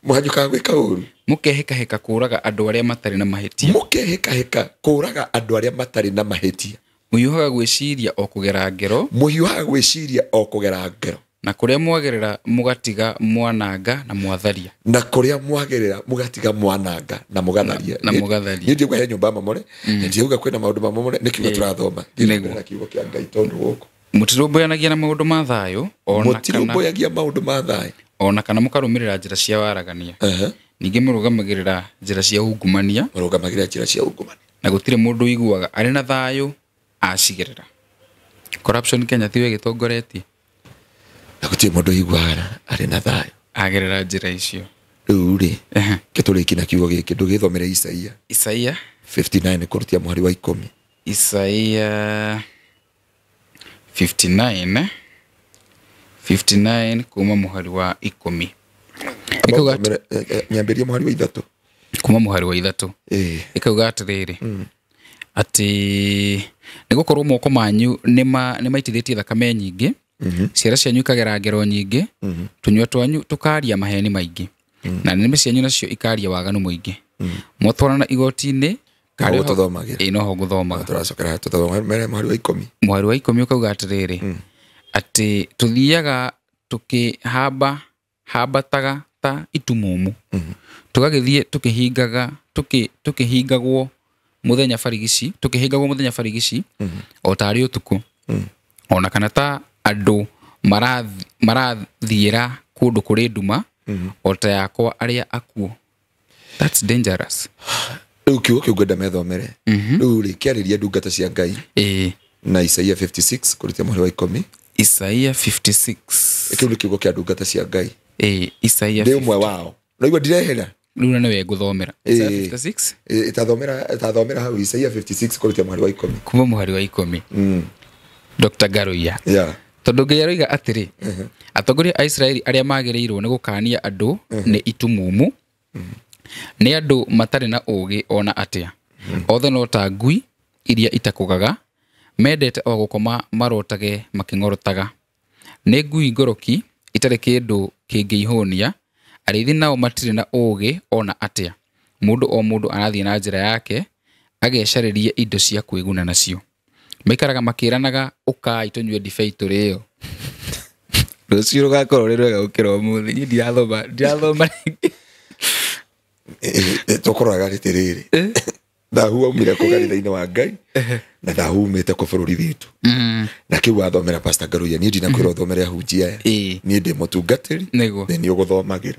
Mũhanyũkaga gwĩka ũru. Mũkehĩkahĩka kũũraga andũ arĩa matarĩ na mahĩtia. Mũkehĩkahĩka kũũraga andũ arĩa matarĩ na mahĩtia. Mũhiũhaga gwĩciria o kũgera ngero. Mũhiũhaga gwĩciria o kũgera ngero. Na kũrĩa mwagerera mũgatiga mwananga na mwatharia. Na kũrĩa mwagerera mũgatiga mwananga na mũgatharia. Na mũgatharia. Niĩ ndiuga he nyũmba mamore, ndiuga kwĩna maũndũ mamomore, nĩ kiugo tũrathoma. Nĩ kiugo kĩa Ngai tondũ gũkũ. Mũtirũmbũyanagia na maũndũ ma thayũ, Mũtirũmbũyagia maũndũ ma thayũ. Ona kana mũkarũmĩrĩra njĩra cia waragania. Ningĩ mũrũgamagĩrĩra njĩra cia ungumania. Mũrũgamagĩrĩra njĩra cia ungumania. Na gũtirĩ mũndũ ũiguaga arĩ na thayũ acigerera. Corruption Kenya tiwe gĩtongoretie. Na gũtirĩ mũndũ ũiguaga arĩ na thayũ agerera njĩra icio. Rĩu rĩ, kĩtũrĩki na kiugo gĩkĩ ndũgĩthomere Isaia. Isaia 59 kũrutia mũhari wa 10. Isaia 59 kuma mũhari wa 10. Ĩkauga nyambĩrie mũhari wa 3. Kuma mũhari wa 3. Ĩkauga atĩrĩrĩ, atĩ nĩgũkorwo moko manyu nĩmaitithĩtie thakame nyingĩ, ciara cianyu ikagera ngero nyingĩ, tũnyua twanyu tũkaria maheni maingĩ, na nĩmĩ cianyu nacio ikaria waganu mũingĩ. Mwatwarana igoti-inĩ, noho gũthomaga. Tũracokera tũthomere mũhari wa 10. Mũhari wa 10 ũkauga atĩrĩrĩ, atĩ tũthiaga tũkĩhamba hambataga ta itumumu, tũgagĩthiĩ tũkĩhingaga tũkĩhingagwo mũthenya barigici, tũkĩhingagwo mũthenya barigici o tarĩ ũtukũ, ona kana ta andũ marathiĩra kũndũ kũrĩ nduma, o ta yakwa arĩa akuũ. That's dangerous. Rĩu kiugo kĩu ngwenda methomere. Rĩu rĩ, kĩarĩria ndungata cia Ngai. Na Isaia 56 kũrutia mũhari wa 10. Isaia 56. Kĩu nĩ kiugo kĩa ndungata cia Ngai. Isaia ndĩ ũmwe wao. Naigua ndirehera. Rĩu nĩwe ngũthomera. Isaia 56. Ĩtathomera hau Isaia 56 kũrutia mũhari wa 10. Kuma mũhari wa 10. Dr. Ngaruiya. Tondũ Ngai aroiga atĩrĩ, atongoria a Isiraeli arĩa magĩrĩirwo nĩ gũkania andũ nĩ itumumu, nĩ andũ matarĩ na ũũgĩ ona atĩa. Othe no ta ngui iria itakũgaga, mendete o gũkoma marotage makĩng'orotaga. Nĩ ngui ngoroki itarĩ kĩndũ kĩngĩihũnia, arĩithi nao matirĩ na ũũgĩ ona atĩa. Mũndũ o mũndũ arathiĩ na njĩra yake, agecarĩrie indo cia kwĩguna nacio. Maikaraga makĩranaga, ũkai tũnyue ndibei tũrĩo. Rũciũ rũgakorwo rwĩ rwega gũkĩra ũmũthĩ. Niĩ ndirathoma rĩngĩ. Tũkũroraga atĩrĩrĩ, thahu waumire kũ kanitha-inĩ wa Ngai, na thahu umĩte kũ bũrũri witũ. Na kĩu wathomera Pastor Ngaruiya, niĩ ndinakwĩra ũthomere ahunjia aya. Niĩ ndĩ mũtungatĩri, nĩ niĩ ũgũthomagĩra.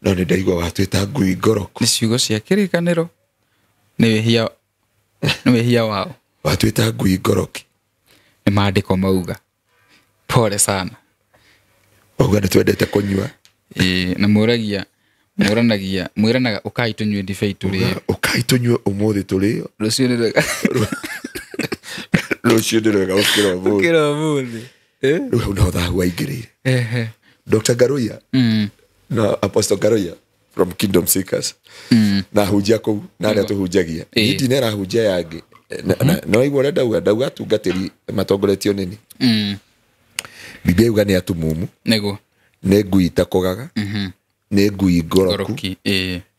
No nĩ ndaigua watwĩta ngui ngoroku. Nĩ ciugo cia kĩrĩkanĩro. Nĩ wĩhia wao. Watwĩta ngui ngoroki. Nĩ maandĩko mauga. Pole sana. Wauga nĩ twendete kũnyua. Na mũragia, mũranagia, mwĩranaga ũkai tũnyue ndibei tũrĩo. Ũkai tũnyue ũmũthĩ tũrĩo. Rũciũ nĩ rwega. Rũciũ nĩ rwega gũkĩra ũmũthĩ. Gũkĩra ũmũthĩ. Rĩu hau nĩho thahu waingĩrĩire. Dr. Ngaruiya na Apostle Ngaruiya, From Kingdom Seekers. Na hunjia kũu na arĩa tũhunjagia. Niĩ ndinera hunjia yangĩ. No igua ũrĩa ndauga, ndauga atungatĩri matongoretio nĩni. Biblia yuga nĩ atumumu. Nĩguo. Nĩ ngui itakũgaga. Nĩ ngui ngoroku.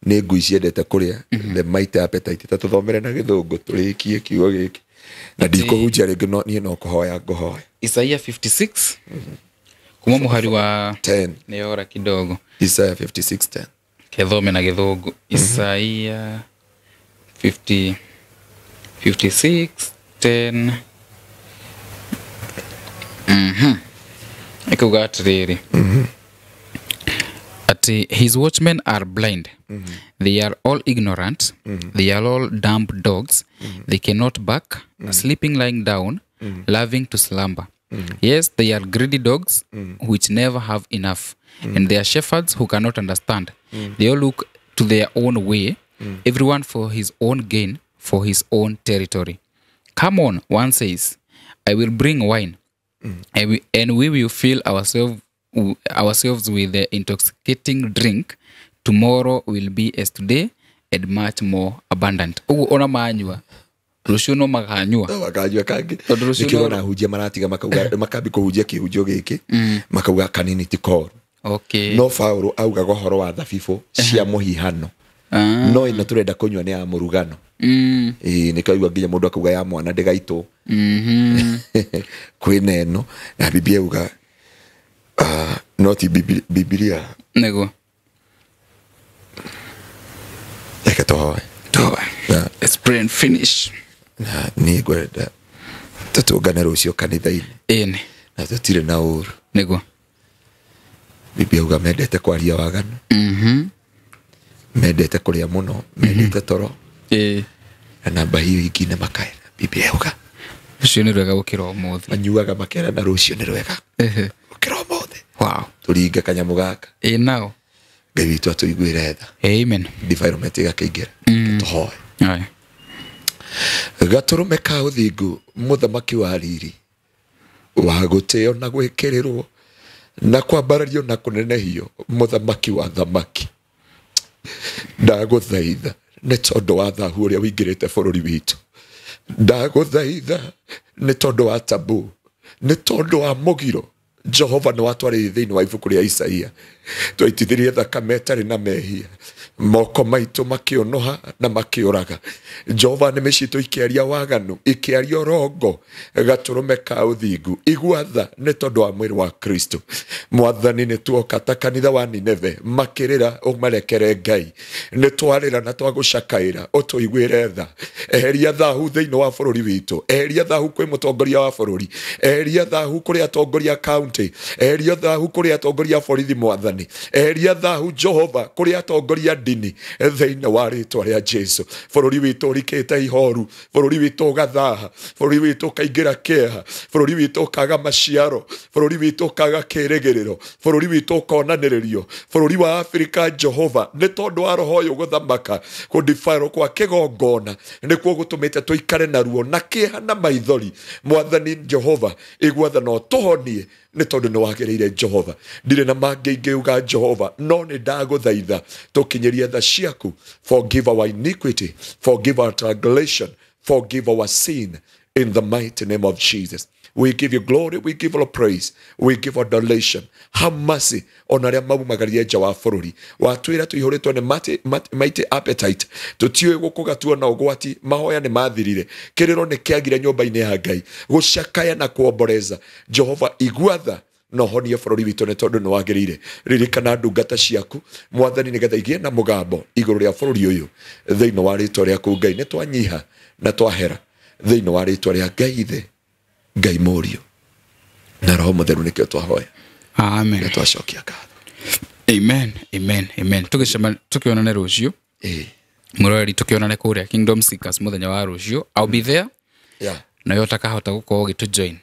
Nĩ ngui ciendete kũrĩa. The mighty appetite. Ta tũthomere na gĩthũngũ tũrĩkie kiugo gĩkĩ. Na ndikũhunjia rĩngĩ no niĩ no kũhoya ngũhoya. Isaiah 56 kuma mũhari wa 10. Nĩyora kidogo. Isaiah 56:10. Kethome na gĩthũngũ. Isaiah 56:10. Ikuga atĩrĩrĩ. Ati his watchmen are blind. They are all ignorant. They are all dumb dogs. They cannot bark, sleeping lying down, loving to slumber. Yes, they are greedy dogs which never have enough. And they are shepherds who cannot understand. They all look to their own way, everyone for his own gain, for his own territory. Come on, one says, I will bring wine, and we will fill ourselves with the intoxicating drink. Tomorrow will be as today and much more abundant. Ugu ona manyua rucio no maganyua maganyua kangi nikio na hunjia maratiga makauga makambi kuhunjia kihunjio giki makauga kanini ti koru. Okay. No Paulo augaga ũhoro wa thabibũ cia mũhihano. No ĩno tũrenda kũnyua nĩ ya mũrugano. Ĩĩ nĩkĩo aigua nginya mũndũ akauga ya mwana ndĩgaitwo. Kwĩna ĩno na Biblia uga no ti Biblia nĩguo. Reke tũhoe. Let's pray and finish. Na niĩ ngwenda tũtũngane rũciũ kanitha-inĩ. Ĩni. Na tũtirĩ na ũru. Nĩguo. Biblia uga mendete kwaria waganu. Mendete kũrĩa mũno, mendete toro. Na namba hiyo ingine makaera. Biblia uga rũciũ nĩ rwega gũkĩra ũmũthĩ. Manyuaga makera na rũciũ nĩ rwega gũkĩra ũmũthĩ. Wow. Tũringe kanyamũ gaka. Ĩ nao. Ngai witũ atũiguĩre tha. Amen. Defilement ĩgakĩingĩra. Tũhoe. Gatũrũme ka ũthingu mũthamaki wa riri wa gũtĩo na gwĩkĩrĩrwo na kwambarario na kũnenehio mũthamaki wa thamaki, ndagũthaitha nĩ tondũ wa thahu ũrĩa ũingĩrĩte bũrũri witũ. Ndagũthaitha nĩ tondũ wa tabu, nĩ tondũ wa mũgiro. Jehova nĩ watwarĩire thĩinĩ wa ibuku rĩa Isaia. Twaitithirie thakame ĩtarĩ na mehia, moko maitũ makĩũnũha na makĩũraga. Jehova nĩ mĩciĩ ikĩaria waganu, ikĩaria ũrongo. Gatũrũme ka ũthingu, igua tha nĩ tondũ wa mwĩrĩ wa Kristo. Mwathani nĩ tuoka ta kanitha wa Nineve makĩrĩra ũmarekere Ngai. Nĩ twarĩra na twagũcakaĩra ũtũiguĩre tha. Eheria thahu thĩinĩ wa bũrũri witũ, eheria thahu kwĩ mũtongoria wa bũrũri, eheria thahu kũrĩ atongoria kaunti, eheria thahu kũrĩ atongoria borithi mwathani, eheria thahu Jehova kũrĩ atongoria ndini thĩinĩ wa rĩtwa rĩa Jesu. Bũrũri witũ ũrikĩte ihoru, bũrũri witũ ũgathaha, bũrũri witũ ũkaingĩra kĩeha, bũrũri witũ ũkaga maciaro, bũrũri witũ ũkaga kĩrĩgĩrĩro, bũrũri witũ ũkonanĩrĩrio. Bũrũri wa Afrika Jehova nĩ tondũ wa roho ũyũ gũthamaka kũdifairwo kwa kĩgongona nĩkuo gũtũmĩte tũikare na ruo na kĩeha na maithori. Mwathani Jehova igua tha na ũtũhonie nĩ tondũ nĩ wagĩrĩire Jehova. Ndirĩ na mangĩ ingĩuga Jehova, no nĩ ndagũthaitha tũkinyĩrie tha ciaku. Forgive our iniquity, forgive our transgression, forgive our sin in the mighty name of Jesus. We give you glory, we give all praise, we give adoration. Have mercy on arĩa maumagaria nja wa bũrũri. Watwĩra tũihũrĩtwo nĩ mighty appetite, tũtiũĩ gũkũga na ũgwati, mahoya nĩ mathirire, kĩrĩro nĩ kĩagire nyũmba-inĩ ya Ngai, gũcakaya na kuomboreza. Jehova igua tha na ũhonie bũrũri witũ nĩ tondũ nĩ wagĩrĩire. Ririkana ndungata ciaku mwathani nĩgetha igĩe na mũgambo igũrũ rĩa bũrũri ũyũ thĩinĩ wa rĩtwa rĩaku Ngai. Nĩ twanyiha na twahera thĩinĩ wa rĩtwa rĩa Ngai Ithe, Ngai Mũriũ na Roho Mũtheru nĩkĩo twahoya. Amen. Nĩ twacokia ngatho. Amen. Amen. Amen. Tukionane rũciũ. Mũroreri tukionane kũrĩa Kingdom Seekers mũthenya wa rũciũ. I'll be there. Yeah. Na yo takahota gũkorwo ũgĩtũ join.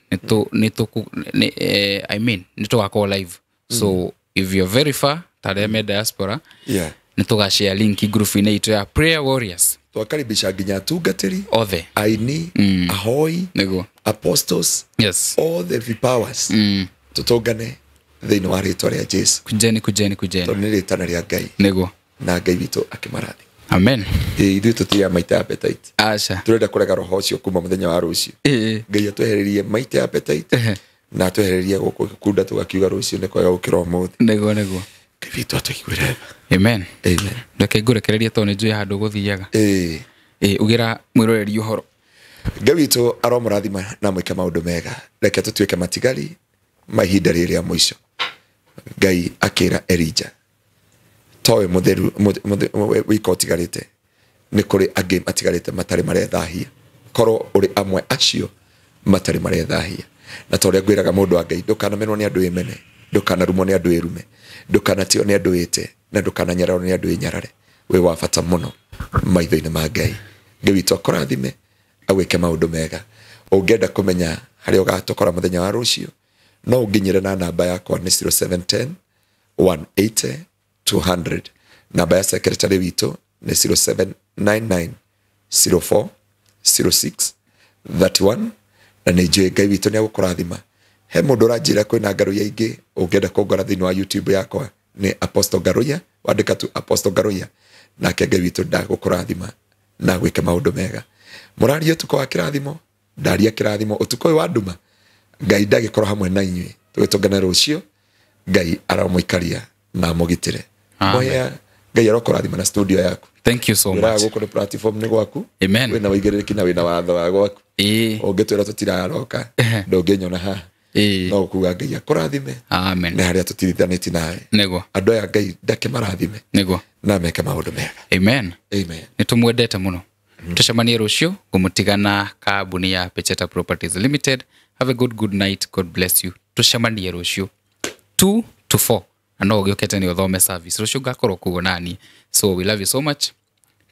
I mean, nĩ tũgakorwo live. So if you're very far, ta arĩa me diaspora, yeah, nĩ tũgashare link group-inĩ itũ ya Prayer Warriors. Twakaribisha nginya atungatĩri othe, aini, ahoi, nĩguo, apostles, yes, all the powers. Tutungane thĩinĩ wa rĩtwa rĩa Jesu. Kujeni, kujeni, kujeni. Tondũ nĩ rĩtana rĩa Ngai. Nĩguo. Na Ngai witũ akĩmarathima. Amen. Ithuĩ tũtirĩ a maita appetite. Aca. Tũrenda kũrega roho ũcio kuma mũthenya wa rũciũ. Ngai atwehererie maita appetite na atwehererie gũkũ kunda tũgakiuga rũciũ nĩ kwega gũkĩra ũmũthĩ. Nĩguo nĩguo. Ngai witũ atũiguĩre tha. Amen. Amen. Reke ngũrekererie tondũ nĩ njũĩ handũ gũthiaga. Ugĩra mwĩroreri ũhoro. Ngai witũ aromũrathima na mwĩke maũndũ mega. Reke tũtuĩke matigari ma ihinda rĩrĩ rĩa mũico. Ngai akĩra Elijah, towe mũtheru wika ũtigarĩte, nĩ kũrĩ angĩ matigarĩte matarĩ marethahia. Korwo ũrĩ amwe acio matarĩ marethahia. Na ta ũrĩa ngwĩraga mũndũ wa Ngai, ndũkanamenwo nĩ andũ wĩmene, ndũkanarumwo nĩ andũ wĩrume, ndũkanatĩo nĩ andũ wĩte, na ndũkananyararwo nĩ andũ wĩnyarare. Wĩ wa bata mũno maitho-inĩ ma Ngai. Ngai witũ akũrathime, agwĩke maũndũ mega. Ũngĩenda kũmenya harĩa ũgatũkora mũthenya wa rũciũ, no ũnginyĩre na namba yakwa nĩ 0710 180 200. Namba ya secretary witũ nĩ 0799 04 06 31. Na nĩ njũĩ Ngai witũ nĩ agũkũrathima. He mũndũ ũranjĩra kwĩna Ngaruiya ingĩ, ũngĩenda kũngora thĩinĩ wa YouTube yakwa nĩ Apostle Ngaruiya, wandĩka tu Apostle Ngaruiya, nake Ngai witũ ndagũkũrathima na gwĩka maũndũ mega. Mũraria ũtukũ wa kĩrathimo, ndaria kĩrathimo ũtukũ ũyũ wa nduma. Ngai ndagĩkorwo hamwe na inyuĩ. Tũgĩtũngane rũciũ, Ngai aromũikaria na amũgitĩre. Moya Ngai arokũrathima na studio yaku. Thank you so much. Gũkũ nĩ platform nĩ gwaku. Amen. Wĩna wĩigĩrĩrĩki na wĩna watho wa gwaku. Ũngĩtwĩra tũtiraroka, ndũngĩnyona haha. No kuga Ngai akũrathime. Amen. Nĩ harĩa tũtirithanĩtie nawe. Nĩguo. Andũ aya Ngai ndakĩmarathime. Nĩguo. Na meke maũndũ mega. Amen. Amen. Nĩ tũmwendete mũno. Tũcemanie rũciũ ngũmũtigana kambuni ya Pecheta Properties Limited. Have a good night. God bless you. Tũcemanie rũciũ 2 to 4. Na no ũgĩũkĩte nĩ ũthome service. Rũciũ ngakorwo kuo nani. So we love you so much.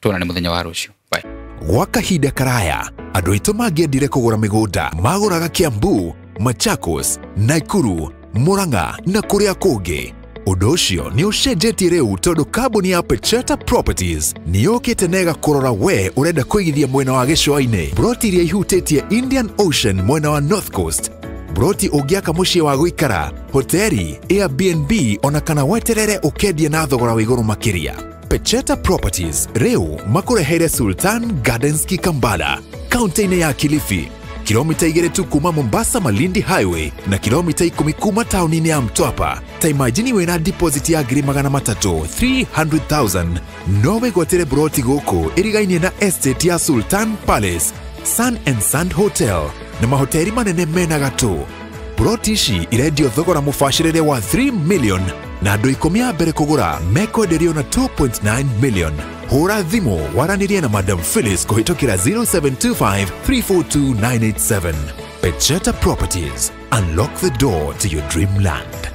Tuonane mũthenya wa rũciũ. Bye. Gwa kahinda karaya, andũ aitũ mangĩendire kũgũra mĩgũnda magũraga Kiambu, Machakos, Nakuru, Murang'a na kũrĩa kũngĩ. Ũndũ ũcio nĩ ũcenjetie rĩu tondũ kambuni ya Pecheta Properties nĩ yũkĩte na ĩgakũrora we ũrenda kũigithia mwena wa gĩcũa-inĩ, broti iria ihutĩtie Indian Ocean mwena wa North Coast, broti ũngĩaka mũciĩ wa gũikara, hoteri, Airbnb ona kana weterere ũkendie na thogora wa igũrũ makĩria. Pecheta Properties rĩu makũreheire Sultan Gardens Kikambala, kaunti-inĩ ya Kilifi, kilomita 2 tu kuma Mombasa Malindi Highway na kilomita 10 kuma tauni-inĩ ya Mtwapa. Ta imagine wĩna deposit ya 300,000 300,000 no wĩgwatĩre broti gũkũ ĩrigainie na estate ya Sultan Palace, Sun and Sand Hotel na mahoteri manene mena gatũ. Broti ici irendio thogora mũbacĩrĩre wa 3 million na andũ 10 a mbere kũgũra mekwenderio na 2.9 million. Hũra thimũ waranĩrie na Madam Phyllis kũhĩtũkĩra 0725 342 987. Pecheta Properties. Unlock the door to your dreamland.